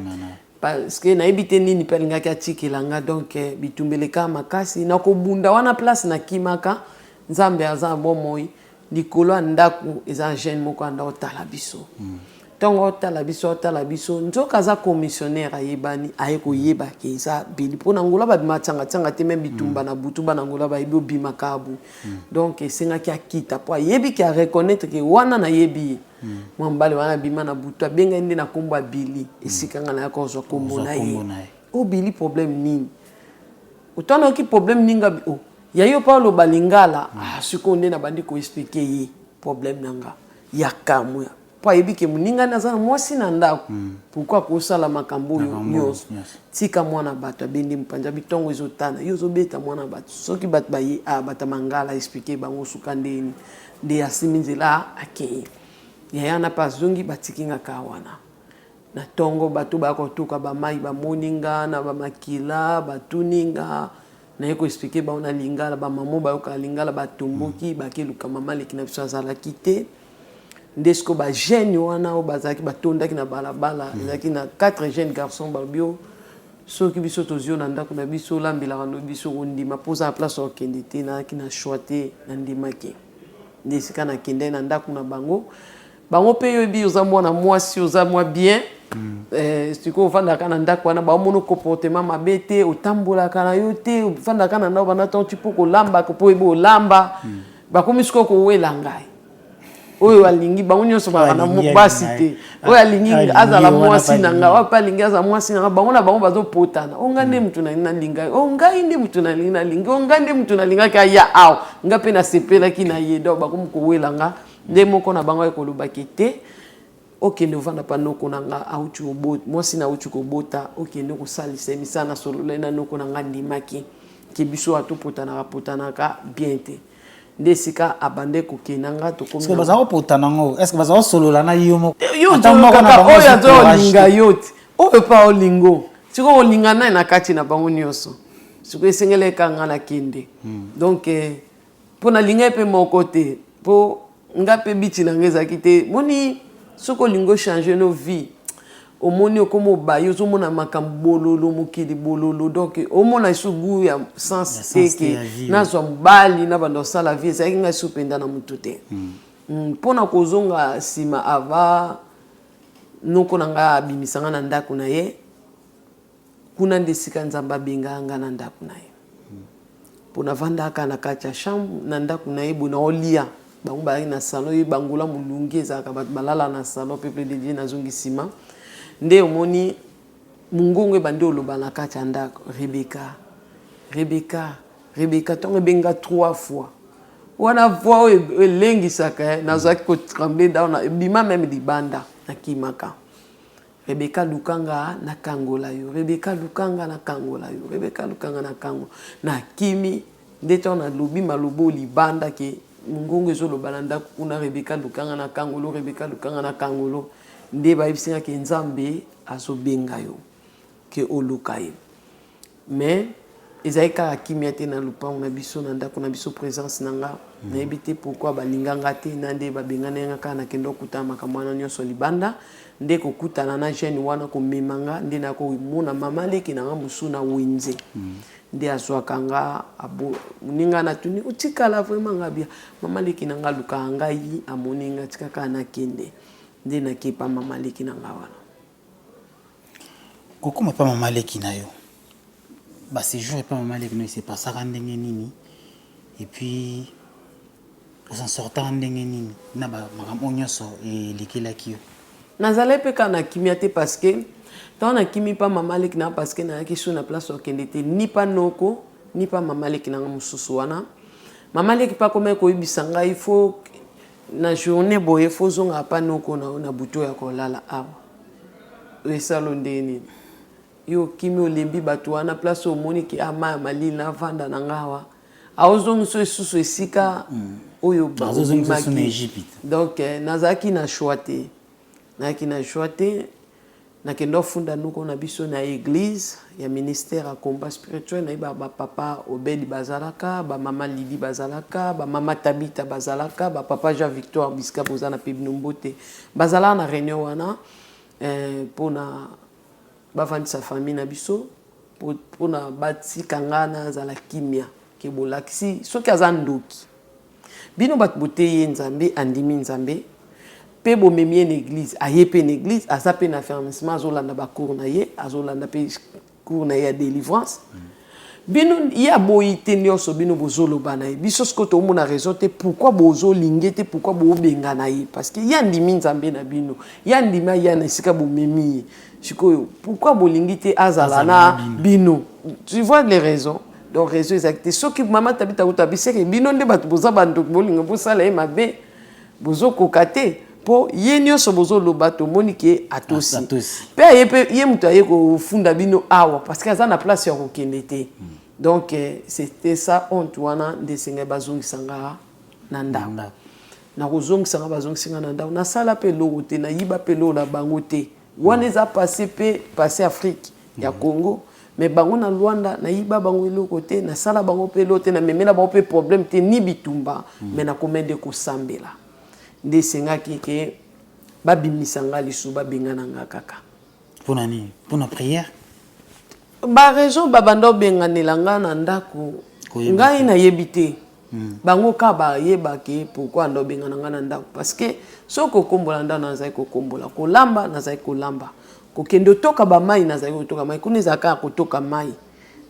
parce que nayebi te nini mpe alingaki atikela nga. Donc bitumba eleka makasi nakobunda wana. Place nakimaka, Nzambe aza na bomoi. Likolo ya ndako eza jeune moko anda otala biso. Ntongo otala biso, otala biso, nzoka aza commissionnaire, ayebani, aye koyeba ke eza bili mpo na Ngola babima tianga-tianga te. Me bitumba na butu, bana Ngola bayebi obimaka abu. Donc esengaki akita mpo ayebi ke areconnaître ke wana nayebi ye. Mwa mobali wana abima na butu, abengai nde na nkombo ya Bili. Esika nga nayaka kozwa nkombo na ye o Bili. Problème nini? Otanaoki problème nini? Nga o ya yo mpe aloba lingala. Ah, sikoyo nde nabandi koexpliquer ye problème na nga ya kamwe, mpo ayebi ke moningani aza na mwasi na ndako. Pourquoi akosala makambo oyo nyonso? Tika mwana bato. Abendi mopanzi, abi ntongo ezotana, yo ozobeta mwana bato. Soki bato baye, bato ya mangala, expliquer bango suka ndeni nde asimi nzela, akei. Yaya na mpe azongi, batiki nga kaka wana. Na ntongo bato baya kotuka bamai, bamoni nga na bamakila, batuni nga, naye koexpliquer bango na lingala. Bamamo bayokaka lingala, batomboki, bakeluka mama leki na biso, azalaki te. Nde sikoyo bajeune wana oyo bazalaki, batondaki na balabala, ezalaki na quatre jeunes garçons. Balobi o soki biso tozwi yo na ndako na biso, olambelaka no biso, kondima mpo oza na place okende te. Nazalaki na choix te, nandimaki. Nde esika nakendaki na ndako na bango. Bango mpe yoyebi, oza mwana mwasi, oza mwa bien. Sikoyo ovandaka na ndako wana, baomona comportement mabe te, otambolaka na yo te, ofandaka na ndako banda ntongo ti mpo kolambaka, mpo oyebi olamba. Bakomi sikoyo kowela ngai. Oyo alingi, bango nyonso bazala na basi te. Oyo alingi azala mwasi na ngai, oyo mpe alingi azala mwasi na ngai. Bango na bango bazopotana: o ngai nde mutu nalingi, nalinga, o ngai nde mutu nalingi, nalingi, o ngai nde mutu nalingaki aya awa, nga mpe nasepelaki na ye. Donc bakomi kowela nga. Nde moko na bango aye kolobaki te: okende ovanda mpa noko na nga, auti mwasi na auti kobota, okende kosalisa ye misala. Na solola ye na noko na nga, ndimaki ke biso awa topotanaka potanaka bien te. Nde esika abande kokenda nga, tokomi. Baza kopotana yango, est ce que baza kosolola na yo moko? Yo kaka oyo aza olinga yo te, oyo mpa olingo. Sikoyo olinga nani na kati na bango nyonso? Sikoyo esengeli eka nga nakende. Donc mpo nalinga ye mpe moko te, mpo nga mpe biti na nga ezalaki te. Moni, soki olingi ochanger no vie, omoni okoma obaye, ozomona makambo bololo, mokili bololo. Donc omona esu goût ya sens te ke nazwa mobali na banda kosala vie. Ezalaki ngai su mpenza na motu te. Mpona kozonga nsima, ava noko na ngai abimisa ngai na ndako na ye kuna, nde esika Nzambe abengaka ngai na ndako na ye, mpo navandaka na kati ya chambre na ndako na ye boye, naolia, bango bazalaki na salon. Ye bangola molungi ezalaka, bato balala na salon. Peuple de Dieu, nazongi nsima nde omoni mongongo ebandi oloba na kati ya ndako: "Rebeka, Rebeka, Rebeka." Ntongo ebenga trois fois wana, voix oyo elengisaka, nazalaki kotrembler dana, ebima même libanda, nakimaka. "Rebeka, lukanga nakangola yo. Rebeka, lukanga nakangola yo. Rebeka, lukanga nakango." Nakimi. Nde ntango nalobi maloba oyo libanda ke mongongo ezoloba na ndako kuna: "Rebeka, lukanga nakangolo. Rebeka, lukanga nakangolo." Nde bayebisi nga ke Nzambe azobenga yo ke oluka ye. Mais ezalaki kaka kimia te na lupango na biso, na ndako na biso. Présence na nga, nayebi te pourquoi balinganga te. Na nde babengani nga kaka, nakende okutana makambo wana nyonso libanda. Nde kokutana na jeune wana, komema nga, nde nakomona mama leki na nga mosusu na wenze. Nde azwaka nga moninga, natuni otikala vraiment nga bia. Mama leki na nga alukaka ngai, amoni nga, tika kaka nakende. Nde nakepa mama leki na nga wana. Kokóma mpa mama leki na yo, baséjour epa mama leki no esepasaka ndenge nini? Et puis oz'en sortaka ndenge nini na makambo oyo nyonso elekelaki yo? Nazalaki mpe kaka na kimia te, parce que ntango nakimi mpa mama leki na nga, parce que nayaki su na place okende te, ni mpa noko ni mpa mama leki na nga mosusu wana. Mama leki mpe akomaki koyebisa ngai faut Na journée boye faut ozonga pa noko na yo na butu oya kolala awa. Esalo ndenge nini? Yo okimi olembi batu wana place omoni ke ah mayi ya malili navanda na nga awa. Aozongisa yo lisusu esika oyo Azozongisa yo na obimaki. Egypte. Donc nazalaki na choix te. Nazalaki na choix te. Nakenda ofunda noko na biso na eglise ya ministère ya combat spirituel nayeba ba papa Obed bazalaka, ba mama Lydie bazalaka, ba mama Tabitha bazalaka, ba papa Jean Victoire bisika boza na pe bino mbote. Bazalaka na reunion wana eh, pona bavandisa famille na biso pona batika nga nazala kimia ke bolakisi soki aza ndoki Bino batu boteyi ye Nzambe andimi Nzambe pe bomemi ye na eglise aye pe na eglise aza pe na affermissement azolanda ba cours na ye azolanda pe cours na ye ya delivrance bino ye aboyi te nionso bino bozoloba na ye biso sikoyo toomona raison te pourquoi bozolinge te pourquoi bobengana ye parce que ye andimi Nzambe na bino ye andimi aya na esika bomemi ye sikoyo pourquoi bolingi te azala na bino tu vois les raisons Donc raison ezalaki te soki mama Tabita kutu abiseke bino nde bato boza bandoki bolinga bosala ye mabe bozokoka te mpo ye nyonso bozoloba tomoni ke atosi mpe aye mpe ye moto aye kofunda bino awa parce que aza na place ya kokende te mm. Donc eh, c'était ça honte wana nde esengaki bazongisa nga na ndako nakozongisa nga bazongisi nga na ndako nasala mpe eloko te nayiba mpe eloko na bango te wana eza passe mpe passe Afrique ya Congo mais bango na Luanda nayiba bango eloko te nasala bango mpe eloko te namemela bango mpe problème te ni bitumba mm. Mais nakoma nde kosambela nde esengaki ke babimisa nga lisusu babengana nga kaka. Mpo na nini? Mpo na prière? Ba raison babanda obenganela nga na ndako ngai nayebi te mm. Bango ka bayeba ke pourquoi anda obengana nga na ndako parce que soki kokombola ndako nazali kokombola, kolamba nazali kolamba, kokende otoka bamai nazali kotoka mai, kuna ezalaka kaka kotoka mai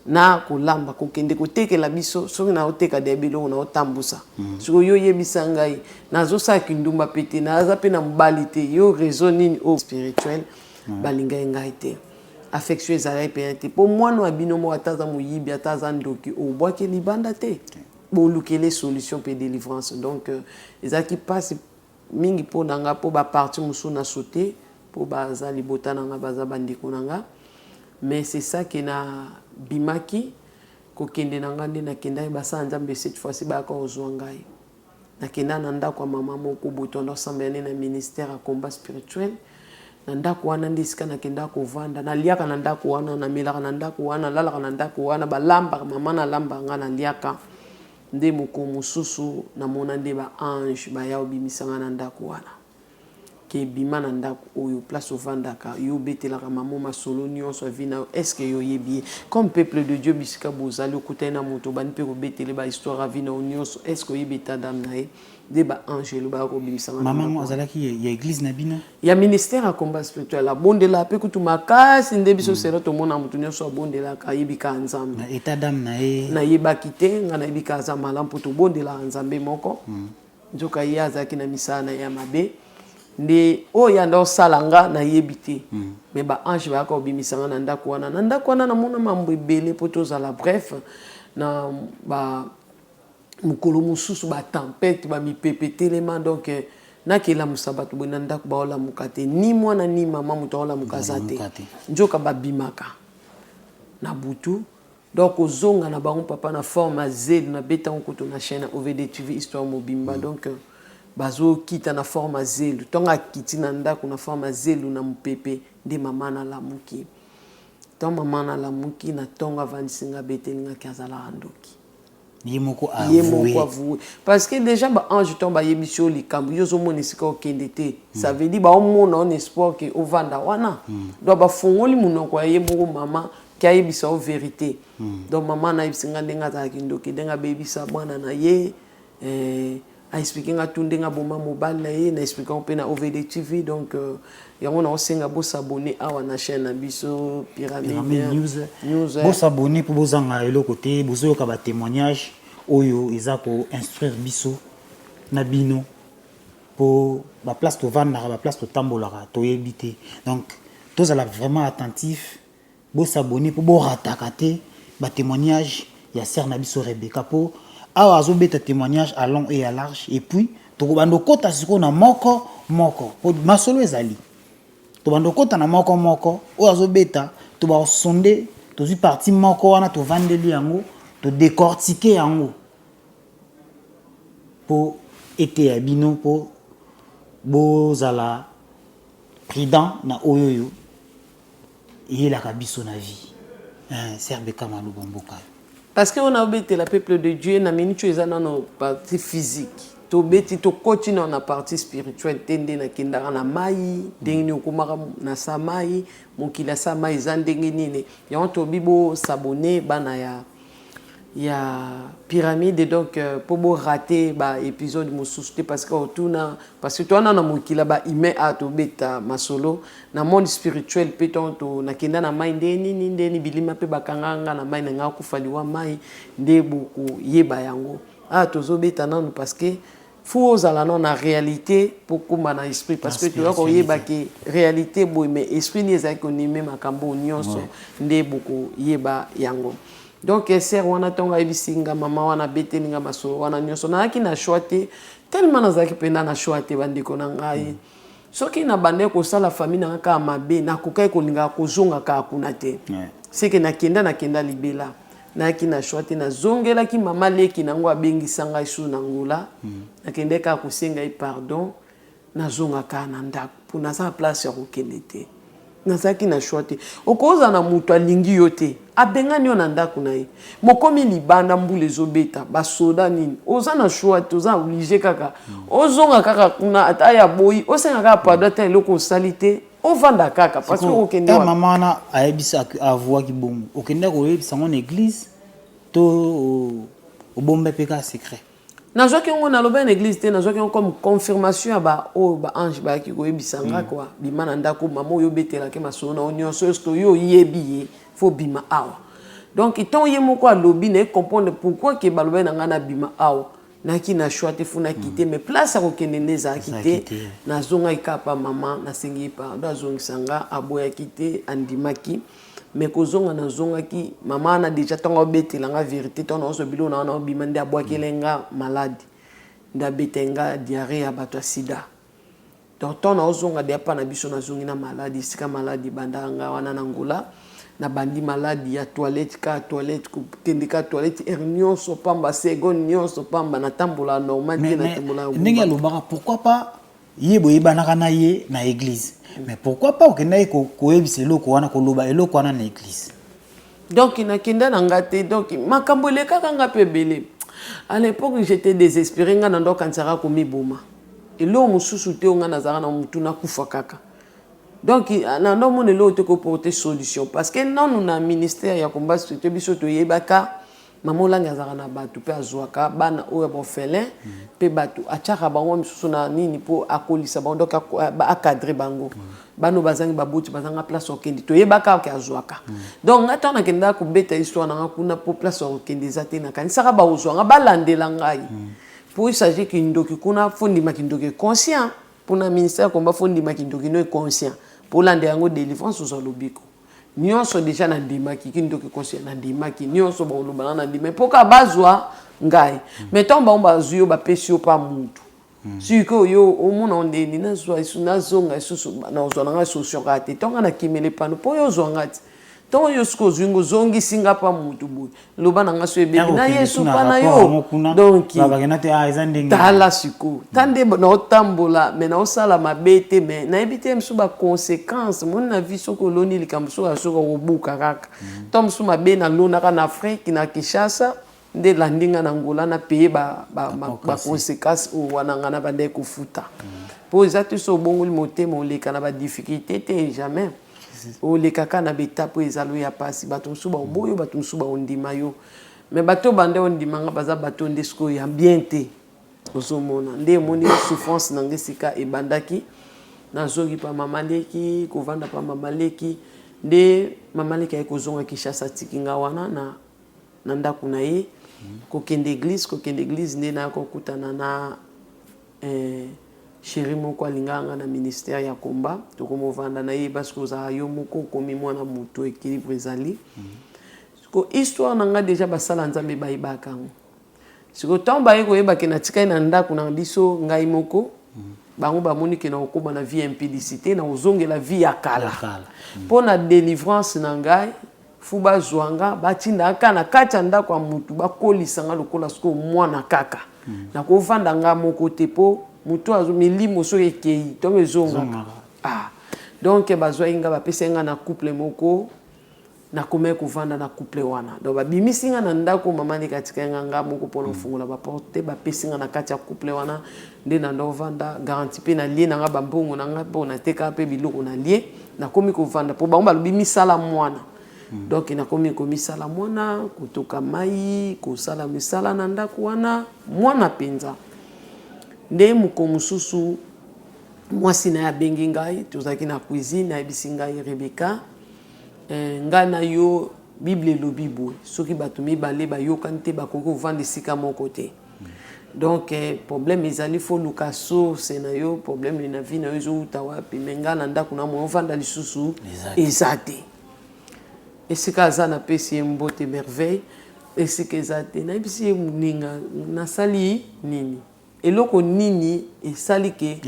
na kolamba, kokende kotekela biso soki naoteka deya biloko naotambusa mm. Soki yo oyebisa ngai nazosala kindumba pe te, naza pe na mobali te, yo raison nini oyo spirituel mm. Balingai ngai te, affection ezalaki mpenza te mpo mwana wa bino moko ata aza moyibi ata aza ndoki obwaki libanda te, bolukele solution mpe délivrance. Donc ezalaki mpasi mingi mpo na nga mpo baparti mosusu na saute mpo baza libota na nga baza bandeko na nga mais c'est ça ke na bimaki kokende na nga nde nakendaki basala Nzambe cette fois-ci bayaka kozwa ngai. Nakenda na ndako ya mama moko boye toanda kosambela nde na ministère ya combat spirituel na ndako wana nde esika nakendaka kovanda naliaka na ndako wana namelaka na ndako wana nalalaka na ndako wana balambaka mama nalambaka nga naliaka nde mokolo mosusu namona nde ba ange baya obimisa nga na ndako wana ke bima na ndako oyo place ovandaka yo obetelaka mama masolo nyonso ya vie na yo est ce que yo oyebi ye comme peuple de Dieu bisika bozali okutani na moto obandi mpe kobetele ba histoire ya vie na yo nyonso est ce que oyebi état d'âme na ye nde ba angelo baya kobimisa nga na Mama ndako yango wana. Azalaki ya église na bino? Ya ministère ya combat spirituel abondela mpe kutu makasi nde biso selo tomona moto nyonso abondelaka ayebi kaka Nzambe. Na état d'âme na ye? Nayebaki te, nga nayebi kaka aza malamu mpo tobondelaka Nzambe moko mm. Nzoka ye azalaki na misala na ye ya mabe nde oyo anda osala nga nayebi te mm. Mais ba ange bayaka kobimisa nga na ndako wana na ndako wana namona mambo ebele mpo tozala bref na ba mokolo mosusu ba tempete ba mipepe telema donc nakelamusa bato boye na ndako baolamuka te ni mwana ni mama moto aolamuka aza te nzoka babimaka na butu donc kozonga na bango papa na forme ya zelu nabetango kutu na chaîne ya OVD TV histoire mobimba mm. Donc bazokita na forme ya zelu ntongo akiti na ndako na forme ya zelu na mopepe nde mama nalamuki ntango mama nalamuki na ntongo avandisi nga abetelingaki azalaka ndoki. Ye moko ye moko avoué parce que déjà ba ange ntango bayebisi yo likambo yo ozomona esika okende te mm. Ça veut dire baomona on espoir ke ovanda wana mm. Donc bafongoli monoko ya ye moko mama ke ayebisa yo vérité mm. Donc mama nayebisi nga ndenge azalaki ndoki ndenge abebisa mwana na ye eh, aexplike nga tu ndenge aboma mobali na ye na explike yango mpe na OVD TV donc euh, yango naosenga bosabone awa na chaîne na biso Pyramide, Pyramide News, News eh. Bosabone mpo bozanga eloko te bozoyoka batémoignage oyo eza koinstruire biso na bino mpo baplace tovandaka baplace totambolaka toyebi te donc tozala vraiment attentif bosabone mpo borataka te batémoignage ya sœur na biso Rebecca mpo Awa azobeta témoignage à long et à large, et puis tokobanda okota sikoyo na moko moko po masolo ezali. Tobanda okota na moko moko oyo azobeta, tobasonde, tozwi partie moko wana, tovandeli yango, todécortique yango mpo eteya bino, mpo bozala prudent na oyo oyo eyelaka biso na vie. Sœur Beka, maloba mboka. Parce que on a obetela peuple de Dieu na minute oyo eza nano partie physique. Tobeti, tokoti nano na partie spirituelle te. Nde nakendaka na mai, ndenge nini okomaka na sa mai, mokili ya sa mai eza ndenge nini. Yango tobi bos'abonner, bana ya pyramide, donc mpo borater baépisode mosusu te, parce que otuna, parce que towana na mokili ya bahumain a tobeta masolo na monde spirituel mpe. To nakenda na mai nde nini, ndeni bilima mpe bakanga nga na mai na ngai, akufa liwa mai, nde bokoyeba yango. Awa tozobeta nanu parce que faut ozala nano na réalité mpo kóma na esprit, parce que toya koyeba ke réalité boye, mais esprit nini ezalaki konime makambo nyonso, nde bokoyeba yango. Donc sœur wana, ntongo ayebisi nga, mama wana abeteli nga masolo wana nyonso, nazalaki na choix te, tellement nazalaki mpenza na choix te. Bandeko na ngai, soki nabandaki kosala famille na nga kaka mabe, nakokaki kolingaka kozonga kaka kuna te. Seke nakenda libela. Nayaki na choix te, nazongelaki mama leki nango, abengisa ngai su na Ngola. Nakendaki kaka kosenga ye pardon, nazonga kaka na ndako mpo naza na place ya kokende te. Nazalaki na choix te. Okozala na moto alingi yo te, abengani yo na ndako na ye, mokomi libanda, mbula ezobeta, basoda nini, oza na choix te, oza obligé kaka ozonga kaka kuna. Ata ya boyi, osenga kaka pardon, ata eloko osali te, ovanda kaka, parce que okokende wapi? Mama wana ayebisa, avouaki bongo, okende koyebisa yango na église to obomba mpe kaka secret? Nazwaki yango, naloba na église te. Nazwaki yango comme confirmation ya baoyo baange bayaki koyebisa nga kwa bima na ndako, mama oyo obetelaki masolo na yo nyonso oyo, soki oyo oyebi ye, faut bima awa. Donc ntango ye moko alobi, naye comprendre pourquoi ke balobaki na ngai nabima awa. Nayaki na choix te, faut nakite, mais place ya kokende nde ezalaki te. Nazongaki kaka pa mama, nasengi ye pardon, azongisa nga. Aboyaki te, andimaki. Mais kozonga nazongaki, mama wana déjà ntango abetela nga vérité, ntango nazozwa biloko na wana obima, nde abwakele nga maladi, nde abeteli nga diarrhée ya bato ya sida. Donc ntango naozonga deya mpa na biso, nazongi na maladi. Esika maladi ebandaka nga wana na Ngola, nabandi maladi ya toilette, ka toilette, kokende ka toilette heure nyonso pamba, seconde nyonso pamba. Natambola normal te, natambola. Ndenge alobaka, pourquoi pas ye boyebanaka na ye na église, mais pourquoi pas okendaki koyebisa eloko wana, koloba eloko wana na église? Donc nakenda na nga te. Donc makambo elekaka nga mpe ebele. À l'époque, j'étais désespéré. Nga na ndo okanisaka komiboma, eloko mosusu te. Oyo nga nazalaka na motu, nakufa kaka. Donc na ndo omona eloko te koporter solution, parce que nanu na ministère ya combat spirituel, biso toyebaka mama Olangi azalaka na bato mpe azwaka bana oyo ya baorphelin mpe bato atiaka bango misusu na nini mpo akolisa bango, donc acadre bango. Bana oyo bazangi baboti, bazanga place okende, toyebaka ke azwaka. Donc ngai, ntango nakendaka kobeta histoire na nga kuna, mpo place ya kokende eza te, nakanisaka bakozwa nga, balandela ngai, mpo il s'agit kindoki kuna, faut ndima kindoki conscient. Mpona ministère combat, faut ndima kindoki no conscient mpo olanda yango délivrance, ozwa lobiko nyonso. Déjà nandimaki kindoki conscient, nandimaki nyonso bakoloba na nandima, mpo kaka bazwa ngai. Mais ntango bango bazwi yo, bapesi yo mpa mutu, sikoyo yo omona ndeni nazwa, nazonga lisusu, nazwa na ngai solution kaka te. Ntongo nakimela epano mpo yo ozwa nga ti ntongo yo soki ozwi ngo, ozongisi nga mpa mutu boye, loba na nga so ebebi na yesu mpa na yo. Donc tala sikoyo, ta nde naotambola, mais naosala mabe te, mais nayebi te mosusu baconséquence moni na vie. Soki oloni likambo, soki asoki okobuka kaka to mosusu mabe. Nalonaka na Afrique, na Kinshasa, nde elandi nga na Ngola, na paye baconséquence oyo wana nga na bandaki kofuta. Mpo eza te so obongoli motema, oleka na badifficulté te, jamais. Olekaka na baétape oyo ezala oyo ya mpasi. Bato mosusu baoboyo, bato mosusu baondima yo, mais bato bande ondimanga baza bato nde sikoyo ya bien te. Ozomona nde emoni souffrance na nga esika ebandaki. Nazongi pa mama leki, kovanda pa mama leki, nde mama leki aye kozonga Kinshasa, atiki nga wana na ndako na ye. Kokende église, nde naya kokutana na chéri moko alingaka nga na ministère ya combat. Tokomovanda na ye parce que ozala yo moko, okomi mwana moto, équilibre ezali. Ko histoire na nga déjà, basala Nzambe bayebaka yango. Sikoyo ntango baye koyeba ke natikali na ndako na biso ngai moko, bango bamoni ke nakokóma na vie ya impudicité, nakozongela vie ya kala. Mpo na délivrance na ngai, fu bazwa nga, batinda kaka na kati ya ndako ya mutu, bakolisa nga lokola sikoyo mwana kaka. Nakovanda nga moko te, mpo motu azo milimo soki ekei ntongo ezongaka. Ah. Donc bazwaki nga, bapesaki nga na couple moko, nakomaki kovanda na couple wana. Donc babimisi nga na ndako, mama ndenge atikaki nga nga moko mpona kofungola baporte te, bapesi nga na kati ya couple wana nde na ndo ovanda. Garantie mpe nalie na nga bambongo na nga mpo nateka mpe biloko nalie. Nakomi kovanda mpo bango balobi misala mwana. Donc nakomi komisala mwana, kotoka mai, kosala misala na ndako wana, mwana mpenza. Nde moko mosusu, mwasi na ye abengi ngai, tozalaki na cuisine, ayebisi ngai: "Rebeka, ngai na yo, Bible elobi boye, soki bato mibale bayokani te, bakoki kovanda esika moko te. Donc problème ezali, faut luka source na yo, problème na vie na yo ezowuta wapi. Me ngai na ndako na mo ovanda lisusu eza te." Esika aza, napesi ye mbote, Merveille, esika eza te. Nayebisi ye: "Moninga, nasali nini? Eloko nini esali ke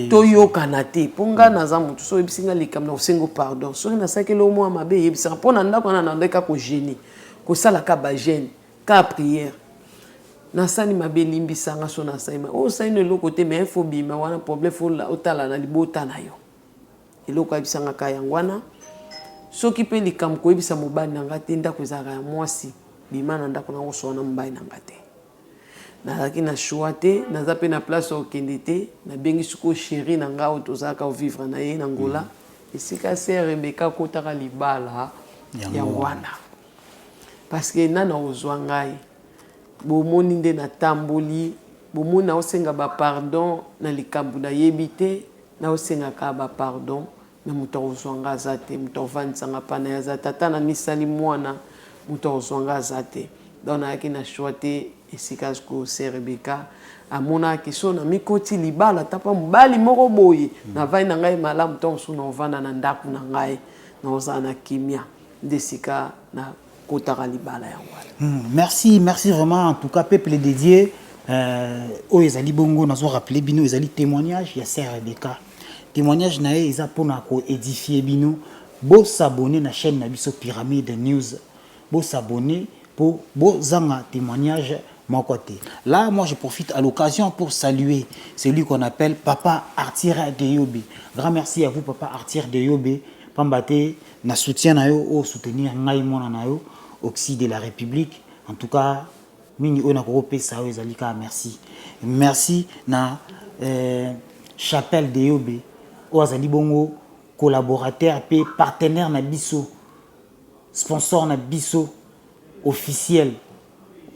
toyokana te? Mpo nga naza motu, so oyebisi nga likambo, na kosenga pardon. Soki nasalaki eloko mwa mabe, eyebisaka." Mpo na ndako wana nandaki kaka kojeûner, kosalaka bajeûne, ka prière. "Nasali mabe, elimbisanga so nasali mabe." "Oyo osali no eloko te, mais faut bima wana, problème faut otala na libota na yo." Eloko ayebisanga ka yango wana: "Soki mpe likambo, koyebisa mobali na nga te. Ndako ezalaka ya mwasi, bima na ndako, nakosoa na mobali na nga te." Nazalaki na choix te, naza mpe na place ya kokende te. Nabengi sikoyo chéri na ngai oyo tozalaka kovivre na ye na Ngola, esika sœur Rebeka akotaka libala yango wana, parce que nana ozwa ngai. Bomoni nde natamboli, bomoni naosenga bapardon na likambo nayebi te, naosengaka bapardon, me moto akozwa nga aza te, moto akovandisanga mpa na ye aza te, ata na misali mwana, moto akozwa nga aza te. Donc nayaki na choix te. Esika sikoyo sœur Rebeka amonaki so na mikoti libala, ata mpa mobali moko boye, navandi na ngai malamu, ntango mosusu naovanda na ndako na ngai, naozala na kimia. Nde esika nakotaka libala yango wana. Merci, merci vraiment. En tout cas, peuple dédié, oyo ezali bongo, nazo rappeler bino, ezali témoignage ya sœur Rebecca. Témoignage na ye eza mpona koédifier bino. Bosabonner na chaîne na biso Pyramide News, bosabonner mpo bozanga témoignage moko te. Là, moi, je profite à l'occasion pour saluer celui qu'on appelle Papa Arthur de Yobe. Grand merci à vous, Papa Arthur de Yobe, pamba te na soutien na yo, osoutenir ngai mwana na yo, Oxy de la République. En tout cas, mingi oyo nakokopesa oyo ezali kaka merci. Merci na Chapelle de Yobe, oyo azali bongo collaborateur mpe partenaire na biso, sponsor na biso officiel.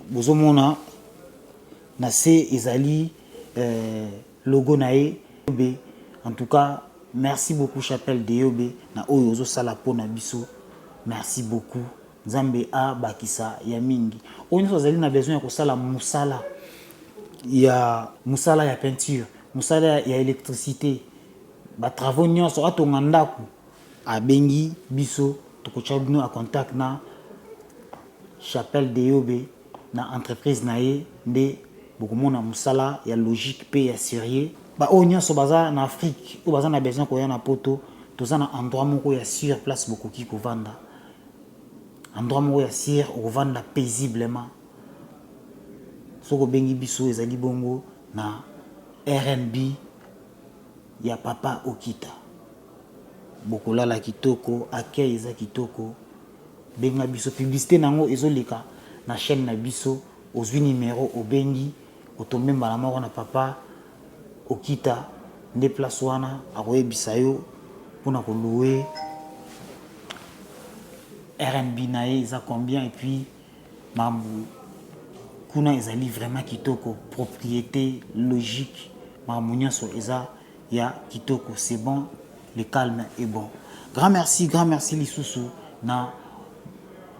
Bozomona na se ezali logo na ye. En tout cas, merci beaucoup, Chapelle de Yobe, na oyo ozosala mpona biso. Merci beaucoup, Nzambe abakisa ya mingi. Oyo nyonso azali na besoin ya kosala mosala ya mosala ya peinture, mosala ya électricité, batravaux nyonso, atonga ndako, abengi biso, tokotya bino a contact na Chapelle de Yobe, na entreprise na ye, nde bokomona mosala ya logique mpe ya sérieux. Baoyo nyonso baza na Afrique, oyo baza na besoin koya na Poto, toza na endroit moko ya sur place bokoki kovanda, endroit moko ya sûr, okovanda paisiblement. Soki obengi biso, ezali bongo na Airbnb ya Papa Okita, bokolala kitoko, accueil eza kitoko. Benga biso, publicité nango ezoleka na chaîne na biso. Ozwi numero, obengi, otombe mbala moko na Papa Okita. Nde place wana akoyebisa yo mpona kolouer Airbnb na ye eza combien. Et puis makambo kuna ezali vraiment kitoko, propriété logique, makambo nyonso eza ya kitoko, c'est bon, le calme est bon. Grand merci, grand merci lisusu na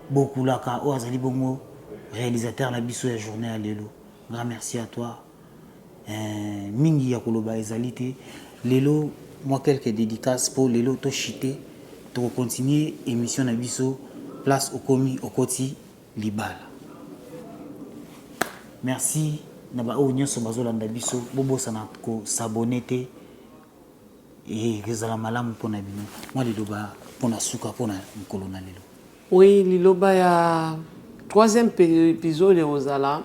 Bokulaka, oyo azali bongo réalisateur na biso ya journée ya lelo. Grand merci à toi. Mingi ya koloba ezali te lelo. Mwa quelques dédicaces mpo lelo toshite, tokocontinue émission na biso place okomi okoti libala. Merci na ba oyo nyonso bazolanda biso, bobosana ko s'abonner te, ezala malamu mpona bino. Mwa liloba mpona suka mpona mokolo na lelo. Oui, liloba ya troisième épisode ekozala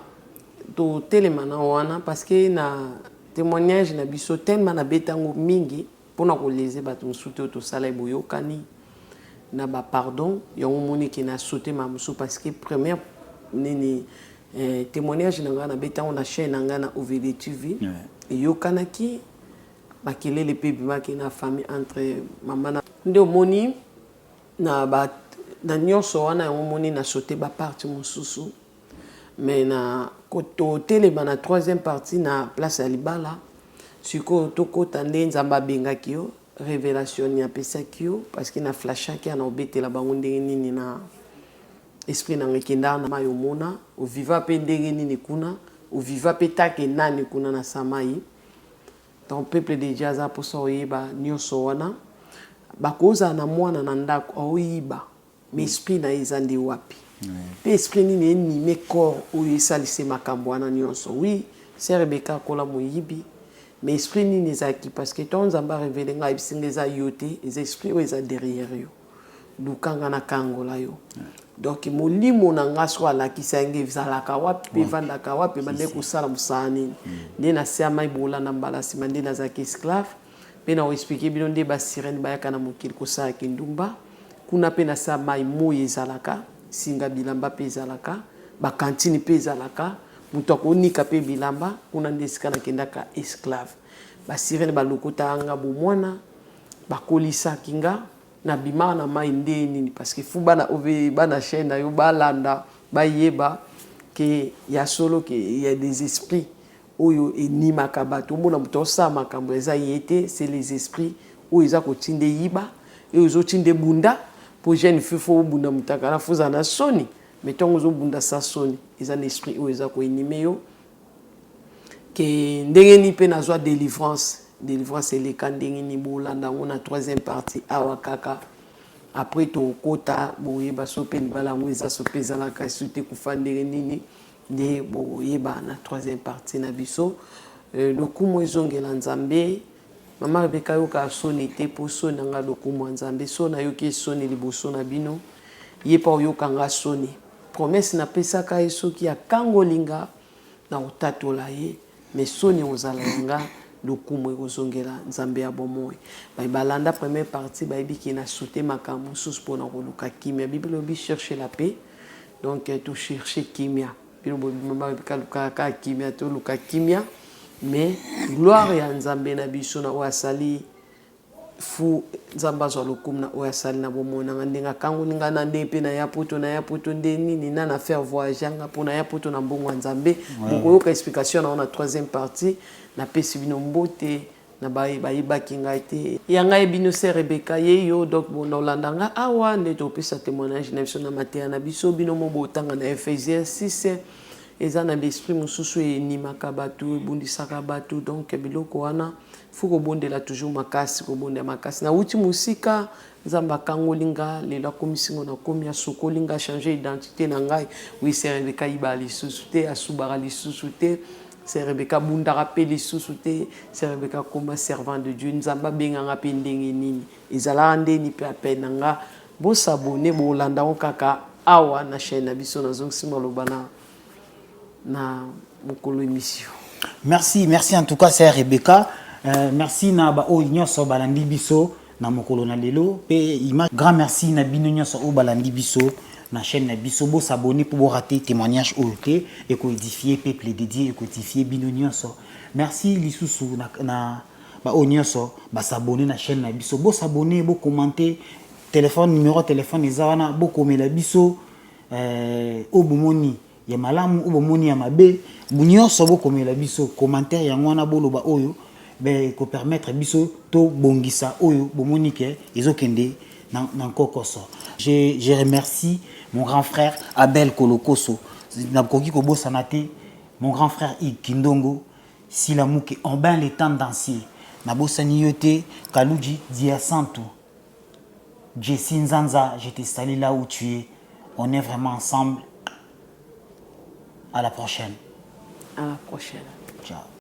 totelema na wana, parce que na témoignage na biso, tellement nabetango mingi mpona koleze bato mosusu te oyo tosala boyokani na bapardon. Yango omoniki na saute ma mosusu, parce que première nini, témoignage na ngai nabetango na chaîne na ngai na OVD TV. Eyokanaki makelele mpe ebimaki na famille entre mama na nde omoni na ba na nyonso wana. Yango omoni na saute bapartie mosusu, mais na totelema na troisième partie na place ya libala. Sikoyo tokɔta nde Nzambe abengaki yo, révélation nini apesaki yo, parce que na flashaki ya na obetela bango ndenge nini na esprit na nga ekendaka na mai, omona oviva mpe ndenge nini kuna, oviva mpe take nani kuna na sa mai. Donc peuple de Dieu aza mposa oyeba nyonso wana. Bakozala na mwana na ndako aoyiba, mais esprit na ye eza nde wapi? Mpe esprit nini enime corps oyo esalisa makambo wana nyonso? Oui, sœur Rebeka akola moyibi, mais esprit nini ezalaki? Parce que ntango Nzambe arévéler ngai, ayebisi ngai: eza yo te, eza esprit oyo eza derrière yo, luka nga nakangola yo. Donc molimo na nga soko alakisa yango ezalaka wapi mpe evandaka wapi, ebandaki kosala mosala nini, nde na se ya mai bolanda mbala nsima nde nazalaki esclave. Mpe na koexpliquer bino nde basirene bayaka na mokili kosala kindumba. Kuna mpe na se ya mai moi ezalaka, singa bilamba mpe ezalaka, bakantine mpe ezalaka, moto akonika mpe bilamba kuna. Nde esika nakendaka esclave. Basirene balokotaka nga bomwana, bakolisaki nga. Nabimaka na mai nde nini? Parce que fu bana ove bana chaîne na yo balanda, bayeba ke ya solo ke ya des esprits oyo enimaka bato. Omona moto osala makambo, eza ye te, c'est les esprits oyo eza kotinda eyiba, oyo ezotinda ebunda. Mpo jeune fille fo obunda motakala, fo ozala na soni, mais ntango ozobunda sa soni, eza na esprit oyo eza koanime yo. Ke ndenge nini mpe nazwa délivrance, délivrance eleka ndenge nini, bolanda yango na troisième partie awa kaka. Après tokota, boyeba so mpe libala yango eza so mpe ezalaka su te, kufa ndenge nini, nde boyeba na troisième partie na biso. Lokumu ezongela Nzambe. Mama Rebeka, yoka soni te, mpo soni na nga lokumu ya Nzambe. So nayoki soni liboso na bino, ye mpa oyoka nga soni. Promesse napesaka ye, soki akangoli nga na kotatola ye, mais soni ozala ya nga, lokumu ekozongela Nzambe ya bomoi. Balanda première partie, bayebi ke na saute makambo mosusu mpona koluka kimia. Bible elobi: "Cherche la paix." Donc tocherche kimia. Bino balukaka kaka kimia, toluka kimia, mais gloire ya Nzambe na biso na oyo asali. Fu Nzambe azwa lokumu na oyo asali na bomoi na nga, ndenge akangoli nga na ndenge mpe na ya poto, na ya poto nde nini na faire voyage nga mpo na ya poto na mbongo ya Nzambe. Bokoyoka explication na ngo na troisième partie. Napesi bino mbote na bayebaki ngai te, ya ngai bino sœur Rebeka ye yo. Donc bona olanda nga awa nde topesa témoignage na biso na mateya na biso. Bino mo botanga na Ephésiens 6, eza na baesprit mosusu enimaka bato, ebundisaka bato. Donc biloko wana fo kobondela toujours makasi, kobondela makasi. Nawuti mosika, Nzambe akangoli nga, lelo akomisi ngo, nakomi, asokoli nga, change identité na ngai. Oui, sœur Rebeka ayibaka lisusu te, asubaka lisusu te, sœur Rebeka abundaka mpe lisusu te, sœur Rebeka akoma servant de Dieu. Nzambe abenganga mpe ndenge nini, ezalaka ndeni mpe appel na nga. Bosabonner, bolanda ngo kaka awa na chaîne na biso. Nazongisi maloba na mokolo émission. Merci, merci en tout cas, sœur Rebecca. Merci na ba oyo nyonso balandi biso na mokolo na lelo pe ima. Grand merci na bino nyonso oyo balandi biso na chaîne na biso. Bosabonner mpo borater témoignage oyo te, ekoédifie peuple de Dieu, ekoédifie bino nyonso. Merci lisusu na baoyo nyonso basabonner na chaîne na biso. Bosabonner, bocommenter, téléphone, numéro ya téléphone eza wana, bokomela biso oyo bomoni ya malamu, oyo bomoni ya mabe, nyonso bokomela biso commentaire yango wana. Boloba oyo ekopermettre biso tobongisa oyo bomoni ke ezokende na nkokoso. Je remercie mon grand frère Abel Kolokoso, nakoki kobosana te mon grand frère Ig Kindongo Silamuke Ombin le tendancier, nabosani yo te Kaluji Diasantu, Jessie Nzanza, je te salue là où tu es. On est vraiment ensemble. À la prochaine. À la prochaine. Ciao.